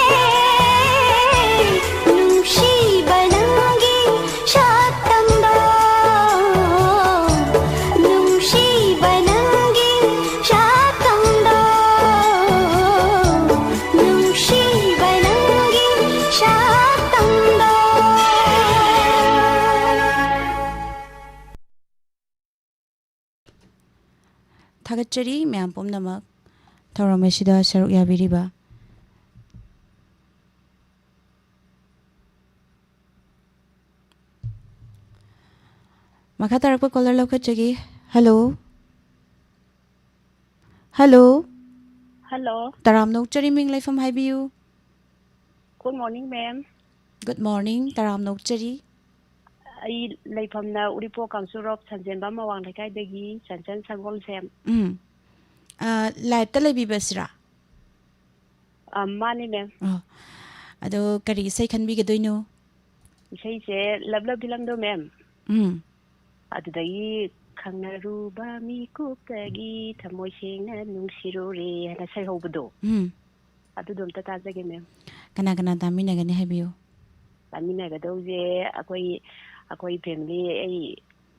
ꯅꯨꯡꯁꯤꯕ ꯅꯪꯒꯤ ꯁꯛꯇꯝꯗꯣ, ꯅꯨꯡꯁꯤꯕ ꯅꯪꯒꯤ ꯁꯛꯇꯝꯗꯣ, ꯅꯨꯡꯁꯤꯕ ꯅꯪꯒꯤ ꯁꯛꯇꯝꯗꯣ꯫ ꯊꯥꯒꯠꯆꯔꯤ ꯃꯌꯥꯝ ꯄꯨꯝꯅꯃꯛ ꯊꯧꯔꯝ ꯑꯁꯤꯗ ꯁꯔꯨꯛ ꯌꯥꯕꯤꯔꯤꯕ꯫ ꯃꯈꯥ ꯇꯥꯔꯛꯄ ꯀꯣꯂꯔ ꯂꯧꯈꯠꯆꯒꯦ꯫ ꯍꯜꯂꯣ꯫ ꯍꯜꯂꯣ꯫ ꯍꯜꯂꯣ꯫ ꯇꯔꯥꯝꯅ ꯑꯣꯛꯆꯔꯤ, ꯃꯤꯡ ꯂꯩꯐꯝ ꯍꯥꯏꯕꯤꯌꯨ꯫ Good morning, ma'am. Good morning, ꯇꯔꯥꯝꯅ ꯑꯣꯛꯆꯔꯤ꯫ ꯑꯩ ꯂꯩꯐꯝꯅ ꯎꯔꯤꯄꯣꯛ ꯀꯥꯡꯁꯨꯔꯣꯞ ꯁꯟꯖꯦꯟꯕꯝ ꯑꯋꯥꯡ ꯂꯩꯀꯥꯏꯗꯒꯤ ꯆꯟꯆꯟ ꯁꯪꯒꯣꯜꯁꯦꯝ꯫ ꯎꯝ꯫ ꯑ, ꯂꯥꯏꯞꯇ ꯂꯩꯕꯤꯕꯁꯤꯔꯥ? ꯑ, ꯃꯥꯅꯤ, ma'am꯫ ꯑꯣ꯫ ꯑꯗꯣ ꯀꯔꯤ ꯏꯁꯩ ꯈꯟꯕꯤꯒꯗꯣꯏꯅꯣ? ꯏꯁꯩꯁꯦ Love Love ꯐꯤꯂꯝꯗꯣ, ma'am꯫ ꯎꯝ꯫ ꯑꯗꯨꯗꯒꯤ "ꯈꯪꯅꯔꯨꯕ ꯃꯤꯀꯨꯞꯇꯒꯤ ꯊꯃꯣꯏ ꯁꯦꯡꯅ ꯅꯨꯡꯁꯤꯔꯨꯔꯦ" ꯍꯥꯏꯅ ꯏꯁꯩ ꯍꯧꯕꯗꯣ꯫ ꯎꯝ꯫ ꯑꯗꯨꯗꯣ ꯑꯝꯇ ꯇꯥꯖꯒꯦ, ma'am꯫ ꯀꯅꯥ ꯀꯅꯥ ꯇꯥꯃꯤꯟꯅꯒꯅꯤ ꯍꯥꯏꯕꯤꯌꯨ꯫ ꯇꯥꯃꯤꯟꯅꯒꯗꯧꯁꯦ ꯑꯩꯈꯣꯏ, ꯑꯩꯈꯣꯏ family, ꯑꯩ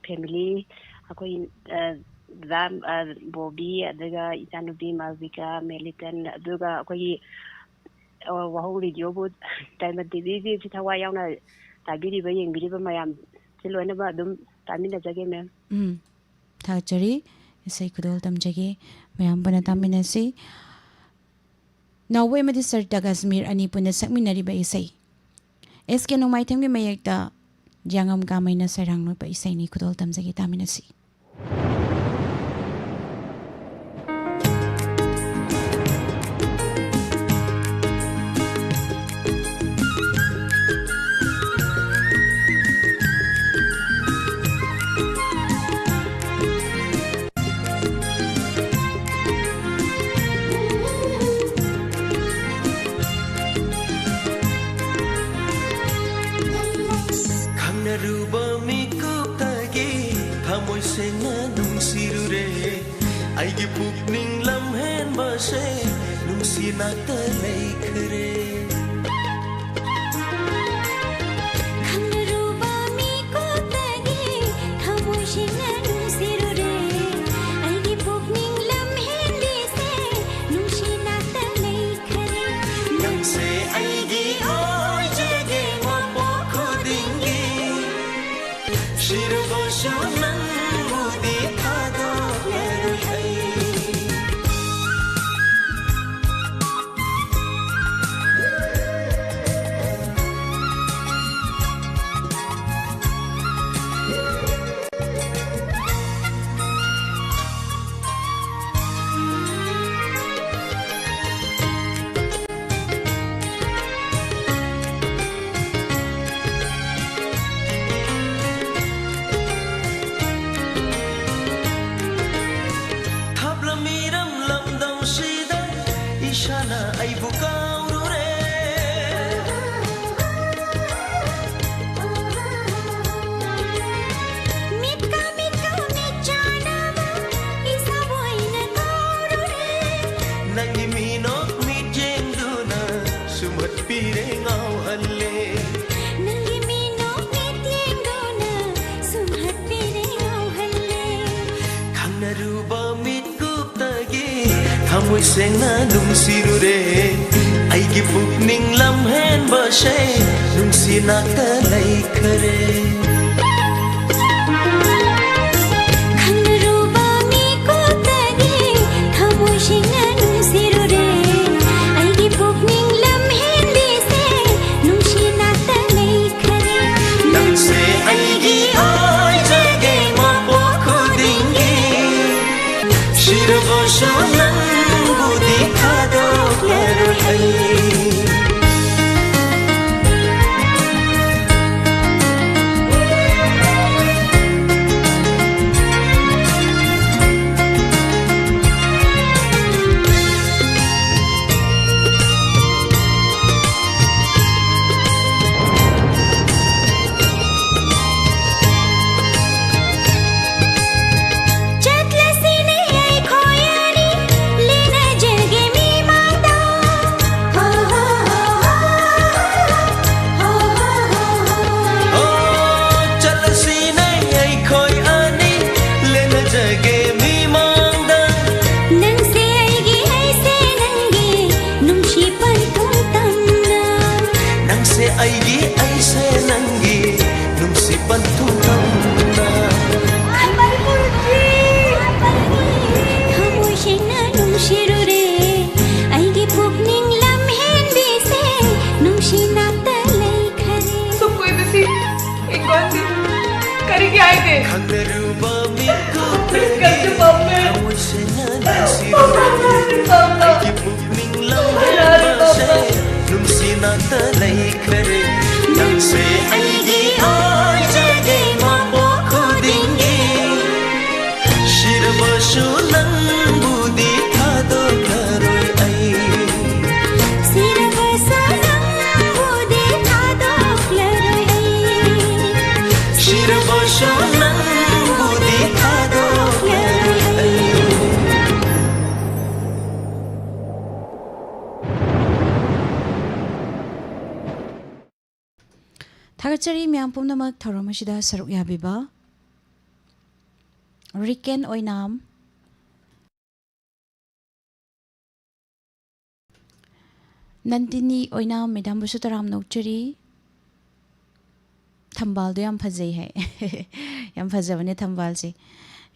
family, ꯑꯩꯈꯣꯏ, ꯑ, ꯗꯗꯥ, ꯑ, ꯕꯣꯕꯤ, ꯑꯗꯨꯒ ꯏꯆꯥꯅꯨꯄꯤ ꯃꯥꯜꯕꯤꯀꯥ, ꯃꯦꯂꯤꯇꯟ, ꯑꯗꯨꯒ ꯑꯩꯈꯣꯏꯒꯤ, ꯑ, ꯋꯥꯍꯧ ꯔꯦꯗꯤꯑꯣꯕꯨ, ꯗꯥꯏꯃꯟ ꯇꯤꯚꯤꯁꯤ ꯊꯋꯥꯏ ꯌꯥꯎꯅ ꯇꯥꯕꯤꯔꯤꯕ, ꯌꯦꯡꯕꯤꯔꯤꯕ ꯃꯌꯥꯝꯁꯤ ꯂꯣꯏꯅꯃꯛ ꯑꯗꯨꯝ ꯇꯥꯃꯤꯟꯅꯖꯒꯦ, ma'am꯫ ꯎꯝ, ꯊꯥꯒꯠꯆꯔꯤ꯫ ꯏꯁꯩ ꯈꯨꯗꯣꯜ ꯇꯝꯖꯒꯦ꯫ ꯃꯌꯥꯝ ꯄꯨꯟꯅ ꯇꯥꯃꯤꯟꯅꯁꯤ꯫ ꯅꯥꯎꯕꯣꯏ ꯑꯃꯗꯤ ꯁꯔꯤꯇꯥ ꯀꯥꯁꯃꯤꯔ ꯑꯅꯤ ꯄꯨꯟꯅ ꯁꯛꯃꯤꯟꯅꯔꯤꯕ ꯏꯁꯩ ꯑꯦꯁ ꯀꯦ ꯅꯣꯡꯃꯥꯏꯊꯦꯝꯒꯤ ꯃꯌꯦꯛꯇ ꯖꯥꯉꯝ ꯀꯥꯃꯩꯅ ꯁꯩꯔꯥꯡꯂꯛꯄ ꯏꯁꯩꯅꯤ꯫ ꯈꯨꯗꯣꯜ ꯇꯝꯖꯒꯦ, ꯇꯥꯃꯤꯟꯅꯁꯤ꯫ ꯈꯪꯅꯔꯨꯕ ꯃꯤꯀꯨꯞꯇꯒꯤ ꯊꯃꯣꯏ ꯁꯦꯡꯅ ꯅꯨꯡꯁꯤꯔꯨꯔꯦ꯫ ꯑꯩꯒꯤ ꯄꯨꯛꯅꯤꯡ ꯂꯝꯍꯦꯟꯕꯁꯦ ꯅꯨꯡꯁꯤ ꯅꯥꯛꯇ ꯂꯩꯈ꯭ꯔꯦ꯫ ꯈꯪꯅꯔꯨꯕ ꯃꯤꯀꯨꯞꯇꯒꯤ ꯊꯃꯣꯏ ꯁꯦꯡꯅ ꯅꯨꯡꯁꯤꯔꯨꯔꯦ꯫ ꯑꯩꯒꯤ ꯄꯨꯛꯅꯤꯡ ꯂꯝꯍꯦꯟꯕꯤꯁꯦ ꯅꯨꯡꯁꯤ ꯅꯥꯛꯇ ꯂꯩꯈ꯭ꯔꯦ꯫ ꯅꯪꯁꯦ ꯑꯩꯒꯤ ꯑꯣꯏꯖꯒꯦ ꯃꯄꯣꯛ ꯈꯨꯗꯤꯡꯒꯤ꯫ ꯁꯤꯔꯕꯁꯨ ꯅꯪꯕꯨꯗꯤ ꯊꯥꯗꯣꯛꯂꯔꯣꯏ ꯑꯩ꯫ ꯊꯥꯞꯂꯝ ꯃꯤꯔꯝ ꯂꯝꯗꯝꯁꯤꯗ ꯏꯁꯥꯅ ꯑꯩꯕꯨ ꯀꯥꯎꯔꯨꯔꯦ꯫ ꯃꯤꯠꯀ ꯃꯤꯠꯀ ꯃꯤꯠ ꯆꯥꯟꯅꯕ ꯏꯁꯥꯕꯨ ꯑꯩꯅ ꯀꯥꯎꯔꯨꯔꯦ꯫ ꯅꯪꯒꯤ ꯃꯤꯅꯣꯛ ꯃꯤꯠꯌꯦꯡꯗꯨꯅ ꯁꯨꯝꯍꯠꯄꯤꯔꯦ, ꯉꯥꯎꯍꯜꯂꯦ꯫ ꯅꯪꯒꯤ ꯃꯤꯅꯣꯛ ꯃꯤꯠꯌꯦꯡꯗꯨꯅ ꯁꯨꯝꯍꯠꯄꯤꯔꯦ, ꯉꯥꯎꯍꯜꯂꯦ꯫ ꯈꯪꯅꯔꯨꯕ ꯃꯤꯠꯀꯨꯞꯇꯒꯤ ꯊꯃꯣꯏ ꯁꯦꯡꯅ ꯅꯨꯡꯁꯤꯔꯨꯔꯦ꯫ ꯑꯩꯒꯤ ꯄꯨꯛꯅꯤꯡ ꯂꯝꯍꯦꯟꯕꯁꯦ ꯅꯨꯡꯁꯤ ꯅꯥꯛꯇ ꯂꯩꯈꯔꯦ꯫ ꯈꯪꯅꯔꯨꯕ ꯃꯤꯀꯨꯞꯇꯒꯤ ꯊꯃꯣꯏ ꯁꯦꯡꯅ ꯅꯨꯡꯁꯤꯔꯨꯔꯦ꯫ ꯑꯩꯒꯤ ꯑꯩꯁꯦ ꯅꯪꯒꯤ ꯅꯨꯡꯁꯤ ꯄꯟꯊꯨꯡ ꯊꯝꯅ꯫ ꯊꯃꯣꯏ ꯁꯦꯡꯅ ꯅꯨꯡꯁꯤꯔꯨꯔꯦ, ꯑꯩꯒꯤ ꯄꯨꯛꯅꯤꯡ ꯂꯝꯍꯦꯟꯕꯤꯁꯦ ꯅꯨꯡꯁꯤ ꯅꯥꯛꯇ ꯂꯩꯈꯔꯦ꯫ ꯑꯁꯨꯛ ꯀꯨꯏꯕꯁꯤ ꯏꯪꯈꯣꯜꯁꯤ ꯀꯔꯤꯒꯤ ꯍꯥꯏꯗꯦ? ꯈꯪꯗꯔꯨꯕ ꯃꯤꯀꯨꯞꯇꯒꯤ ꯀꯔꯤꯁꯨ ꯄꯥꯝꯗꯦ꯫ ꯊꯃꯣꯏ ꯁꯦꯡꯅ ꯅꯨꯡꯁꯤꯔꯨꯔꯦ, ꯑꯩꯒꯤ ꯄꯨꯛꯅꯤꯡ ꯂꯝꯍꯦꯟꯕꯁꯦ ꯅꯨꯡꯁꯤ ꯅꯥꯛꯇ ꯂꯩꯈꯔꯦ꯫ ꯅꯪꯁꯦ ꯑꯩꯒꯤ ꯑꯣꯏꯖꯒꯦ ꯃꯄꯣꯛ ꯈꯨꯗꯤꯡꯒꯤ꯫ ꯁꯤꯔꯕꯁꯨ ꯅꯪꯕꯨꯗꯤ ꯊꯥꯗꯣꯛꯂꯔꯣꯏ ꯑꯩ꯫ ꯁꯤꯔꯕꯁꯨ ꯅꯪꯕꯨꯗꯤ ꯊꯥꯗꯣꯛꯂꯔꯣꯏ ꯑꯩ꯫ ꯁꯤꯔꯕꯁꯨ ꯅꯪꯕꯨꯗꯤ ꯊꯥꯗꯣꯛꯂꯔꯣꯏ ꯑꯩ꯫ ꯊꯥꯒꯠꯆꯔꯤ ꯃꯌꯥꯝ ꯄꯨꯝꯅꯃꯛ ꯊꯧꯔꯝ ꯑꯁꯤꯗ ꯁꯔꯨꯛ ꯌꯥꯕꯤꯕ꯫ ꯔꯤꯀꯦꯟ ꯑꯣꯏꯅꯥꯝ, ꯅꯟꯗꯤꯅꯤ ꯑꯣꯏꯅꯥꯝ ꯃꯦꯗꯥꯝꯕꯨꯁꯨ ꯇꯔꯥꯝꯅ ꯑꯣꯛꯆꯔꯤ꯫ ꯊꯝꯕꯥꯜꯗꯣ ꯌꯥꯝ ꯐꯖꯩ ꯍꯥꯏ꯫ ꯌꯥꯝ ꯐꯖꯕꯅꯦ ꯊꯝꯕꯥꯜꯁꯦ꯫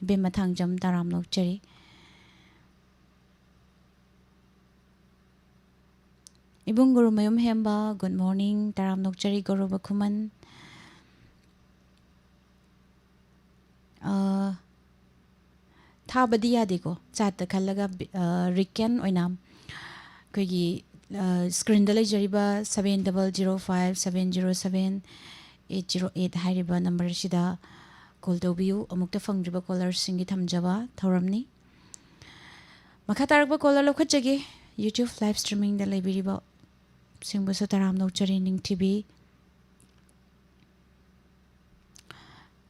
ꯏꯕꯦꯝꯃ ꯊꯥꯡꯖꯝ ꯇꯔꯥꯝꯅ ꯑꯣꯛꯆꯔꯤ꯫ ꯏꯕꯨꯡ ꯒꯨꯔꯨꯃꯌꯨꯝ ꯍꯦꯝꯕ, good morning, ꯇꯔꯥꯝꯅ ꯑꯣꯛꯆꯔꯤ ꯒꯧꯔꯕ ꯈꯨꯃꯟ꯫ ꯑ, ꯊꯥꯕꯗꯤ ꯌꯥꯗꯦꯀꯣ, ꯆꯥꯠꯇ ꯈꯜꯂꯒ ꯕꯤ-, ꯑ, ꯔꯤꯀꯦꯟ ꯑꯣꯏꯅꯥꯝ ꯑꯩꯈꯣꯏꯒꯤ, ꯑ, screenꯗ ꯂꯩꯖꯔꯤꯕ seven double zero five seven zero seven eight zero eight ꯍꯥꯏꯔꯤꯕ number ꯑꯁꯤꯗ call ꯇꯧꯕꯤꯌꯨ꯫ ꯑꯃꯨꯛꯇ ꯐꯪꯗ꯭ꯔꯤꯕ callerꯁꯤꯡꯒꯤ ꯊꯝꯖꯕ ꯊꯧꯔꯝꯅꯤ꯫ ꯃꯈꯥ ꯇꯥꯔꯛꯄ caller ꯂꯧꯈꯠꯆꯒꯦ꯫ YouTube live streamingꯗ ꯂꯩꯕꯤꯔꯤꯕ ꯁꯤꯡꯕꯨꯁꯨ ꯇꯔꯥꯝꯅ ꯑꯣꯛꯆꯔꯤ ꯅꯤꯡꯊꯤꯕꯤ꯫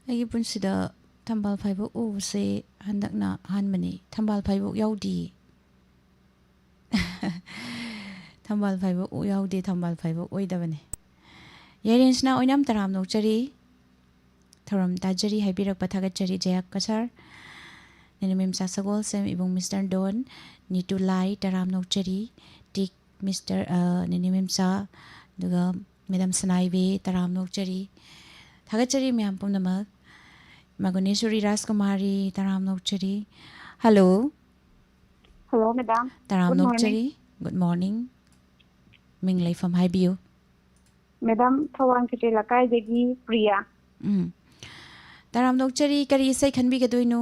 ꯑꯩꯒꯤ ꯄꯨꯟꯁꯤꯗ ꯊꯝꯕꯥꯜ ꯐꯥꯏꯕꯣꯛ ꯎꯕꯁꯦ ꯍꯟꯗꯛꯅ ꯑꯍꯥꯟꯕꯅꯤ꯫ ꯊꯝꯕꯥꯜ ꯐꯥꯏꯕꯣꯛ ꯌꯥꯎꯗꯤꯌꯦ꯫ ꯊꯝꯕꯥꯜ ꯐꯥꯏꯕꯣꯛ ꯎ ꯌꯥꯎꯗꯦ, ꯊꯝꯕꯥꯜ ꯐꯥꯏꯕꯣꯛ ꯑꯣꯏꯗꯕꯅꯦ꯫ ꯌꯥꯏꯔꯦꯟꯁꯅꯥ ꯑꯣꯏꯅꯥꯝ ꯇꯔꯥꯝꯅ ꯑꯣꯛꯆꯔꯤ꯫ ꯊꯧꯔꯝ ꯇꯥꯖꯔꯤ ꯍꯥꯏꯕꯤꯔꯛꯄ ꯊꯥꯒꯠꯆꯔꯤ ꯖꯌꯥꯀ ꯁꯥꯔ꯫ ꯅꯤꯅꯤꯃꯤꯝꯆꯥ ꯁꯒꯣꯜꯁꯦꯝ, ꯏꯕꯨꯡ ꯃꯤꯁꯇꯔ ꯗꯣꯟ, ꯅꯤꯇꯨ ꯂꯥꯏ ꯇꯔꯥꯝꯅ ꯑꯣꯛꯆꯔꯤ, ꯇꯤꯛ ꯃꯤꯁꯇꯔ, ꯑ, ꯅꯤꯅꯤꯃꯤꯝꯆꯥ, ꯑꯗꯨꯒ ꯃꯦꯗꯥꯝ ꯁꯅꯥꯏꯕꯤ, ꯇꯔꯥꯝꯅ ꯑꯣꯛꯆꯔꯤ꯫ ꯊꯥꯒꯠꯆꯔꯤ ꯃꯌꯥꯝ ꯄꯨꯝꯅꯃꯛ꯫ ꯃꯒꯨꯅꯦꯁꯣꯔꯤ ꯔꯥꯖꯀꯨꯃꯥꯔꯤ, ꯇꯔꯥꯝꯅ ꯑꯣꯛꯆꯔꯤ꯫ ꯍꯜꯂꯣ꯫ Hello, madam. ꯇꯔꯥꯝꯅ Good morning. ꯑꯣꯛꯆꯔꯤ꯫ Good morning꯫ ꯃꯤꯡ ꯂꯩꯐꯝ ꯍꯥꯏꯕꯤꯌꯨ꯫ ꯃꯦꯗꯥꯝ, ꯊꯧꯕꯥꯜ ꯈꯦꯇ꯭ꯔꯤ ꯂꯩꯀꯥꯏꯗꯒꯤ ꯄ꯭ꯔꯤꯌꯥ꯫ ꯎꯝ꯫ ꯇꯔꯥꯝꯅ ꯑꯣꯛꯆꯔꯤ, ꯀꯔꯤ ꯏꯁꯩ ꯈꯟꯕꯤꯒꯗꯣꯏꯅꯣ?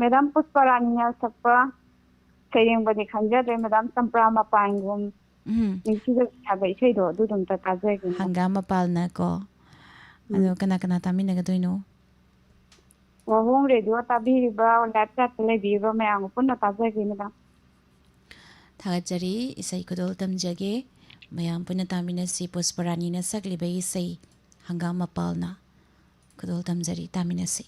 ꯃꯦꯗꯥꯝ, ꯄꯨꯁꯄ ꯔꯥꯅꯤꯅ ꯁꯛꯄ ꯁꯩꯔꯦꯡꯕꯗꯤ ꯈꯪꯖꯗ꯭ꯔꯦ, ꯃꯦꯗꯥꯝ, ꯆꯝꯄ꯭ꯔꯥ ꯃꯄꯥꯟꯒꯨꯝ ꯎꯝ꯫ ꯅꯤꯡꯊꯤꯖꯕꯤ ꯍꯥꯏꯕ ꯏꯁꯩꯗꯣ, ꯑꯗꯨꯗꯣ ꯑꯝꯇ ꯇꯥꯖꯒꯦ, ꯃꯦꯗꯥꯝ꯫ ꯍꯪꯒꯥꯝ ꯃꯄꯥꯜꯅꯀꯣ꯫ ꯎꯝ꯫ ꯑꯗꯣ ꯀꯅꯥ ꯀꯅꯥ ꯇꯥꯃꯤꯟꯅꯒꯗꯣꯏꯅꯣ? ꯋꯥꯍꯣꯡ ꯔꯦꯗꯤꯑꯣ ꯇꯥꯕꯤꯔꯤꯕ, ꯂꯥꯏꯚ ꯆꯥꯠꯇ ꯂꯩꯕꯤꯔꯤꯕ ꯃꯌꯥꯝꯒ ꯄꯨꯟꯅ ꯇꯥꯖꯒꯦ, ꯃꯦꯗꯥꯝ꯫ ꯊꯥꯒꯠꯆꯔꯤ꯫ ꯏꯁꯩ ꯈꯨꯗꯣꯜ ꯇꯝꯖꯒꯦ꯫ ꯃꯌꯥꯝ ꯄꯨꯟꯅ ꯇꯥꯃꯤꯟꯅꯁꯤ꯫ ꯄꯨꯁꯄꯔꯥꯅꯤꯅ ꯁꯛꯂꯤꯕ ꯏꯁꯩ ꯍꯪꯒꯥꯝ ꯃꯄꯥꯜꯅ꯫ ꯈꯨꯗꯣꯜ ꯇꯝꯖꯔꯤ, ꯇꯥꯃꯤꯟꯅꯁꯤ꯫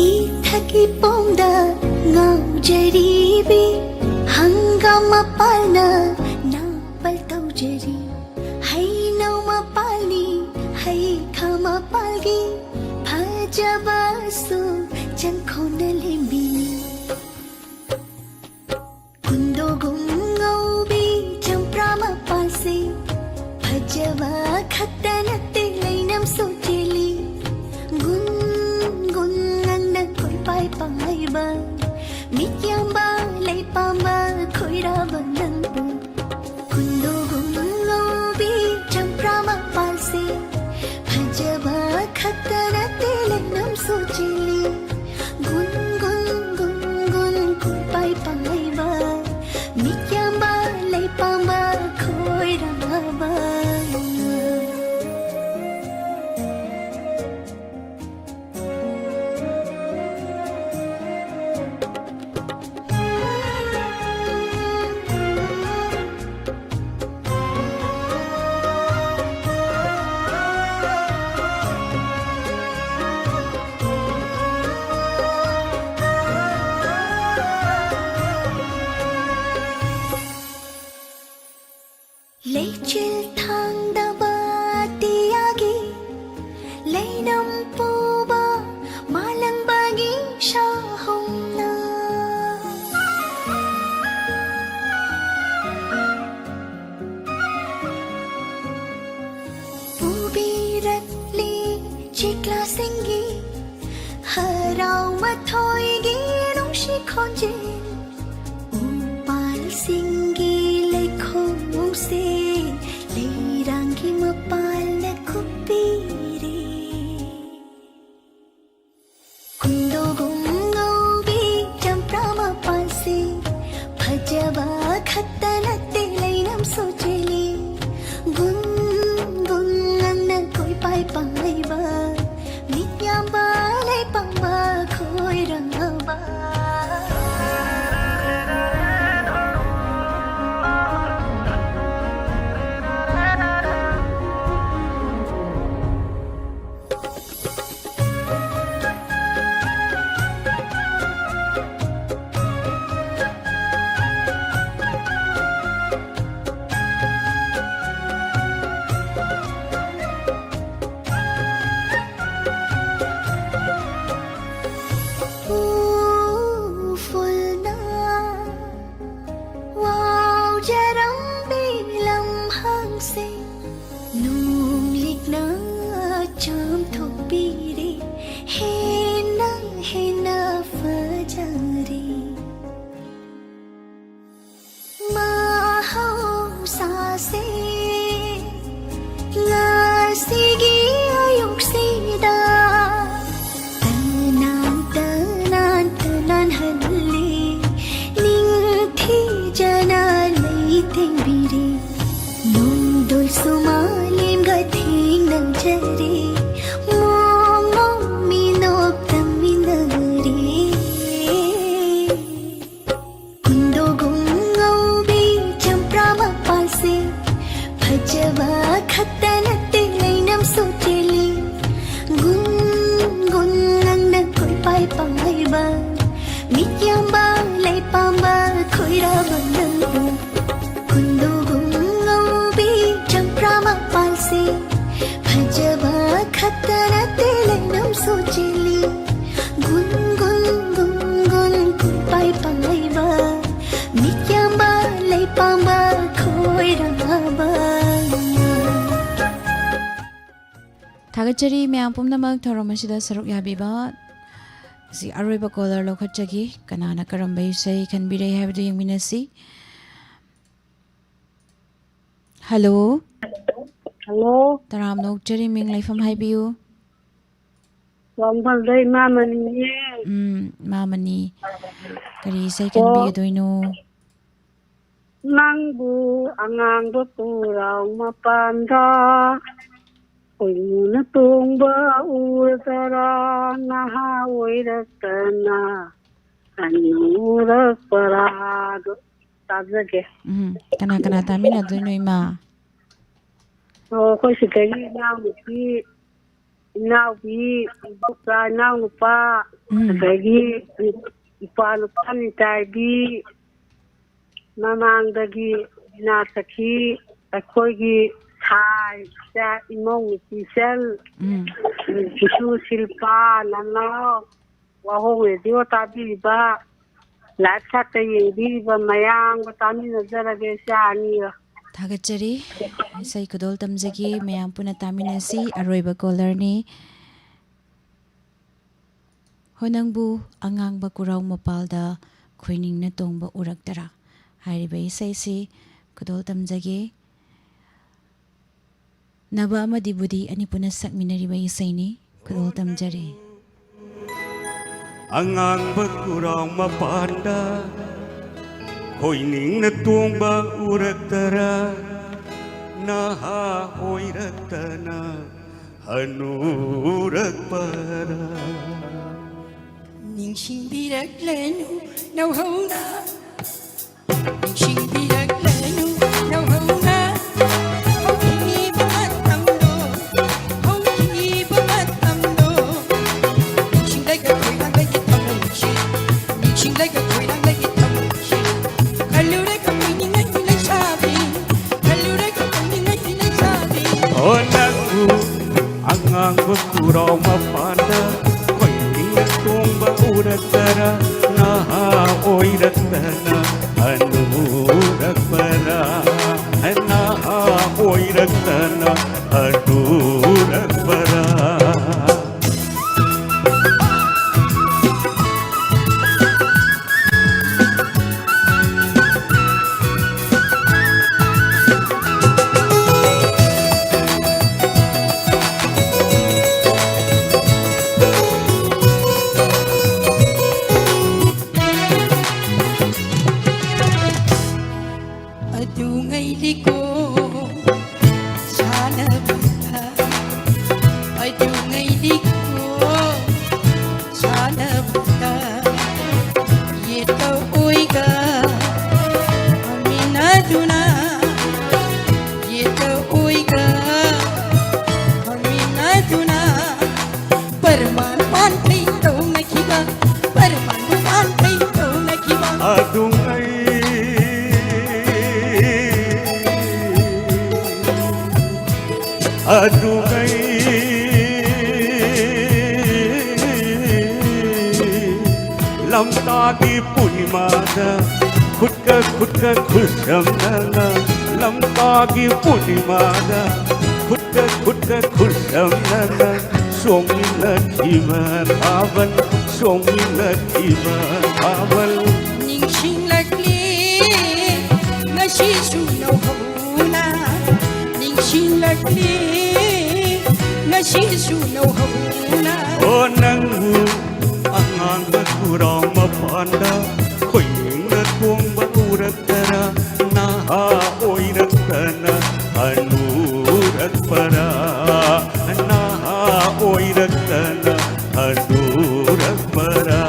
ꯏꯊꯛ ꯏꯄꯣꯝꯗ ꯉꯥꯎꯖꯔꯤꯕꯤ ꯍꯪꯒꯥꯝ ꯃꯄꯥꯜꯅ ꯅꯥꯄꯜ ꯇꯧꯖꯔꯤ꯫ ꯍꯩꯅꯧ ꯃꯄꯥꯜꯅꯤ ꯍꯩꯈꯥ ꯃꯄꯥꯜꯒꯤ ꯐꯖꯕꯁꯨ ꯆꯪꯈꯣꯟꯅ ꯂꯦꯝꯕꯤꯅꯤ꯫ ꯀꯨꯟꯗꯣꯒꯨꯝ ꯉꯧꯕꯤ ꯆꯝꯄ꯭ꯔꯥ ꯃꯄꯥꯜꯁꯦ ꯐꯖꯕ ꯈꯛꯇ ꯅꯠꯇꯦ, ꯂꯩꯅꯝꯁꯨ ꯆꯦꯜꯂꯤ꯫ ꯒꯨꯟ ꯒꯨꯟ ꯉꯪꯅ ꯀꯣꯏꯄꯥꯏ ꯄꯥꯏꯕ ꯃꯤꯠꯌꯥꯝꯕ ꯂꯩꯄꯥꯝꯕ ꯈꯣꯏꯔꯥꯕ ꯅꯪꯕꯨ꯫ ꯀꯨꯟꯗꯣꯒꯨꯝ ꯉꯧꯕꯤ ꯆꯝꯄ꯭ꯔꯥ ꯃꯄꯥꯜꯁꯦ ꯐꯖꯕ ꯈꯛꯇ ꯅꯠꯇꯦ, ꯂꯩꯅꯝꯁꯨ ꯆꯦꯜꯂꯤ꯫ ꯒꯨꯟ ꯒꯨꯟ ꯒꯨꯟ ꯆꯤꯛꯂꯥꯁꯤꯡꯒꯤ ꯍꯔꯥꯎ ꯃꯊꯣꯏꯒꯤ ꯅꯨꯡꯁꯤ ꯈꯣꯟꯖꯦꯜ, ꯎꯄꯥꯜꯁꯤꯡꯒꯤ ꯂꯩꯈꯣꯡꯁꯦ ꯂꯩꯔꯥꯡꯒꯤ ꯃꯄꯥꯜꯗ ꯀꯨꯞꯄꯤꯔꯦ꯫ ꯀꯨꯟꯗꯣꯒꯨꯝ ꯉꯧꯕꯤ ꯆꯝꯄ꯭ꯔꯥ ꯃꯄꯥꯟꯁꯤ ꯐꯖꯕ ꯈꯛꯇ ꯅꯠꯇꯦ, ꯂꯩꯅꯝꯁꯨ ꯆꯦꯜꯂꯤ꯫ ꯒꯨꯟ ꯒꯨꯟ ꯉꯪꯅ ꯀꯣꯏꯄꯥꯏ ꯄꯥꯏꯕ ꯃꯤꯠ ꯌꯥꯝꯕ ꯂꯩꯄꯥꯝꯕ ꯈꯣꯏꯔꯝꯕ꯫ ꯊꯥꯒꯠꯆꯔꯤ ꯃꯌꯥꯝ ꯄꯨꯝꯅꯃꯛ ꯊꯧꯔꯝ ꯑꯁꯤꯗ ꯁꯔꯨꯛ ꯌꯥꯕꯤꯕ꯫ ꯁꯤ ꯑꯔꯣꯏꯕ caller ꯂꯧꯈꯠꯆꯒꯦ꯫ ꯀꯅꯥꯅ ꯀꯔꯝꯕ ꯏꯁꯩ ꯈꯟꯕꯤꯔꯛꯏ ꯍꯥꯏꯕꯗꯨ ꯌꯦꯡꯃꯤꯟꯅꯁꯤ꯫ Hello꯫ Hello꯫ ꯇꯔꯥꯝꯅ ꯑꯣꯛꯆꯔꯤ, ꯃꯤꯡ ꯂꯩꯐꯝ ꯍꯥꯏꯕꯤꯌꯨ꯫ ꯋꯥꯡꯕꯜꯗ ꯏꯃꯥ ꯃꯅꯤꯅꯦ꯫ ꯎꯝ, ꯏꯃꯥ ꯃꯅꯤ꯫ ꯀꯔꯤ ꯏꯁꯩ ꯑꯣ꯫ ꯈꯟꯕꯤꯒꯗꯣꯏꯅꯣ? ꯅꯪꯕꯨ ꯑꯉꯥꯡꯕ ꯄꯨꯔꯥꯎ ꯃꯄꯥꯟꯗ ꯈꯣꯏꯃꯨꯅ ꯇꯣꯡꯕ ꯎꯔꯗꯔꯥ ꯅꯍꯥ ꯑꯣꯏꯔꯛꯇꯅ ꯍꯅꯨꯔꯛꯄꯔꯥꯗꯣ ꯇꯥꯖꯒꯦ꯫ ꯎꯝ, ꯀꯅꯥ ꯀꯅꯥ ꯇꯥꯃꯤꯟꯅꯗꯣꯏꯅꯣ, ꯏꯃꯥ? ꯑꯣ, ꯑꯩꯈꯣꯏ ꯁꯤꯗꯒꯤ ꯏꯅꯥꯎꯅꯨꯄꯤ, ꯏꯅꯥꯎꯕꯤ, ꯏꯕꯣꯛꯆꯥ, ꯏꯅꯥꯎꯅꯨꯄꯥ, ꯎꯝ꯫ ꯑꯗꯒꯤ ꯏꯄꯥ ꯅꯨꯄꯥ ꯅꯤꯇꯥꯏꯕꯤ, ꯃꯃꯥꯡꯗꯒꯤ ꯕꯤꯅꯥ ꯁꯈꯤ, ꯑꯩꯈꯣꯏꯒꯤ ꯁꯥꯏ, ꯏꯆꯥ ꯏꯃꯧ ꯅꯨꯄꯤꯆꯜ, ꯎꯝ꯫ ꯄꯤꯁꯨ ꯁꯤꯜꯄꯥ, ꯅꯅꯥꯎ, ꯋꯥꯍꯣꯡ ꯔꯦꯗꯤꯑꯣ ꯇꯥꯕꯤꯔꯤꯕ, live chatꯇ ꯌꯦꯡꯕꯤꯔꯤꯕ ꯃꯌꯥꯝꯒ ꯇꯥꯃꯤꯟꯅꯖꯔꯒꯦ, ꯏꯆꯥ ꯑꯅꯤꯒ꯫ ꯊꯥꯒꯠꯆꯔꯤ꯫ ꯏꯁꯩ ꯈꯨꯗꯣꯜ ꯇꯝꯖꯒꯦ, ꯃꯌꯥꯝ ꯄꯨꯟꯅ ꯇꯥꯃꯤꯟꯅꯁꯤ꯫ ꯑꯔꯣꯏꯕ callerꯅꯤ꯫ ꯍꯣ ꯅꯪꯕꯨ ꯑꯉꯥꯡꯕ ꯀꯨꯔꯥꯎ ꯃꯄꯥꯜꯗ ꯈꯣꯏꯅꯤꯡꯅ ꯇꯣꯡꯕ ꯎꯔꯛꯇꯔꯥ ꯍꯥꯏꯔꯤꯕ ꯏꯁꯩꯁꯤ ꯈꯨꯗꯣꯜ ꯇꯝꯖꯒꯦ꯫ ꯅꯕ ꯑꯃꯗꯤ ꯕꯨꯙꯤ ꯑꯅꯤ ꯄꯨꯟꯅ ꯁꯛꯃꯤꯟꯅꯔꯤꯕ ꯏꯁꯩꯅꯤ꯫ ꯈꯨꯗꯣꯜ ꯇꯝꯖꯔꯤ꯫ ꯑꯉꯥꯡꯕ ꯀꯨꯔꯥꯎ ꯃꯄꯥꯟꯗ ꯈꯣꯏꯅꯤꯡꯅ ꯇꯣꯡꯕ ꯎꯔꯛꯇꯔꯥ? ꯅꯍꯥ ꯑꯣꯏꯔꯛꯇꯅ ꯍꯅꯨꯔꯛꯄꯔꯥ? ꯅꯤꯡꯁꯤꯡꯕꯤꯔꯛꯂꯅꯨ ꯅꯧꯍꯧꯅ, ꯅꯤꯡꯁꯤꯡꯕꯤꯔꯛꯂꯅꯨ ꯅꯧꯍꯧꯅ, ꯍꯧꯈꯤꯕ ꯃꯇꯝꯗꯣ, ꯍꯧꯈꯤꯕ ꯃꯇꯝꯗꯣ, ꯅꯤꯡꯁꯤꯡꯂꯒ ꯈꯣꯏꯔꯥꯡꯂꯒꯦ ꯊꯃꯣꯏꯁꯦ, ꯅꯤꯡꯁꯤꯡꯂꯒ ꯈꯣꯏꯔꯥꯡꯂꯒꯦ ꯊꯃꯣꯏꯁꯦ, ꯈꯜꯂꯨꯔꯒ ꯃꯤꯅꯤꯡꯉꯩ ꯂꯩꯁꯥꯕꯤ, ꯈꯜꯂꯨꯔꯒ ꯃꯤꯅꯤꯡꯉꯩ ꯂꯩꯁꯥꯕꯤ꯫ ꯑꯣ ꯅꯪꯕꯨ ꯑꯉꯥꯡꯕ ꯈꯨꯔꯥꯎ ꯃꯄꯥꯟꯗ ꯈꯣꯏꯅꯤꯡꯅ ꯇꯣꯡꯕ ꯎꯔꯛꯇꯔꯥ? ꯅꯍꯥ ꯑꯣꯏꯔꯛꯇꯅ ꯍꯅꯨꯔꯛꯄꯔꯥ? ꯅꯍꯥ ꯑꯣꯏꯔꯛꯇꯅ ꯍꯅꯨꯔꯛꯄꯔꯥ? ꯉꯩꯗꯤꯀꯣ ꯁꯥꯟꯅꯕꯗ ꯌꯦꯠꯀ ꯑꯣꯏꯒ ꯐꯝꯃꯤꯟꯅꯗꯨꯅ, ꯌꯦꯠꯀ ꯑꯣꯏꯒ ꯐꯝꯃꯤꯟꯅꯗꯨꯅ ꯄꯔꯃꯥꯟ ꯄꯥꯟꯊꯩ ꯇꯧꯅꯈꯤꯕ, ꯄꯔꯃꯥꯟ ꯄꯥꯟꯊꯩ ꯇꯧꯅꯈꯤꯕ꯫ ꯑꯗꯨꯉꯩ ꯑꯗꯨꯉꯩ ꯂꯝꯇꯥꯒꯤ ꯄꯨꯔꯅꯤꯃꯥꯗ ꯈꯨꯠꯀ ꯈꯨꯠꯀ ꯈꯨꯠꯁꯝꯅꯅ, ꯂꯝꯇꯥꯒꯤ ꯄꯨꯔꯅꯤꯃꯥꯗ ꯈꯨꯠꯀ ꯈꯨꯠꯀ ꯈꯨꯠꯁꯝꯅꯅ ꯆꯣꯡꯃꯤꯟꯅꯈꯤꯕ ꯊꯥꯕꯜ, ꯆꯣꯡꯃꯤꯟꯅꯈꯤꯕ ꯊꯥꯕꯜ꯫ ꯅꯤꯡꯁꯤꯡꯂꯛꯂꯤ ꯉꯁꯤꯁꯨ ꯅꯧꯍꯧꯅ, ꯅꯤꯡꯁꯤꯡꯂꯛꯂꯤ ꯉꯁꯤꯁꯨ ꯅꯧꯍꯧꯅ꯫ ꯑꯣ ꯅꯪꯕꯨ ꯑꯉꯥꯡꯕ ꯈꯨꯔꯥꯎ ꯃꯄꯥꯟꯗ ꯈꯣꯏꯅꯤꯡꯅ ꯇꯣꯡꯕ ꯎꯔꯛꯇꯅ, ꯅꯍꯥ ꯑꯣꯏꯔꯛꯇꯅ ꯍꯅꯨꯔꯛꯄꯔꯥ, ꯅꯍꯥ ꯑꯣꯏꯔꯛꯇꯅ ꯍꯅꯨꯔꯛꯄꯔꯥ꯫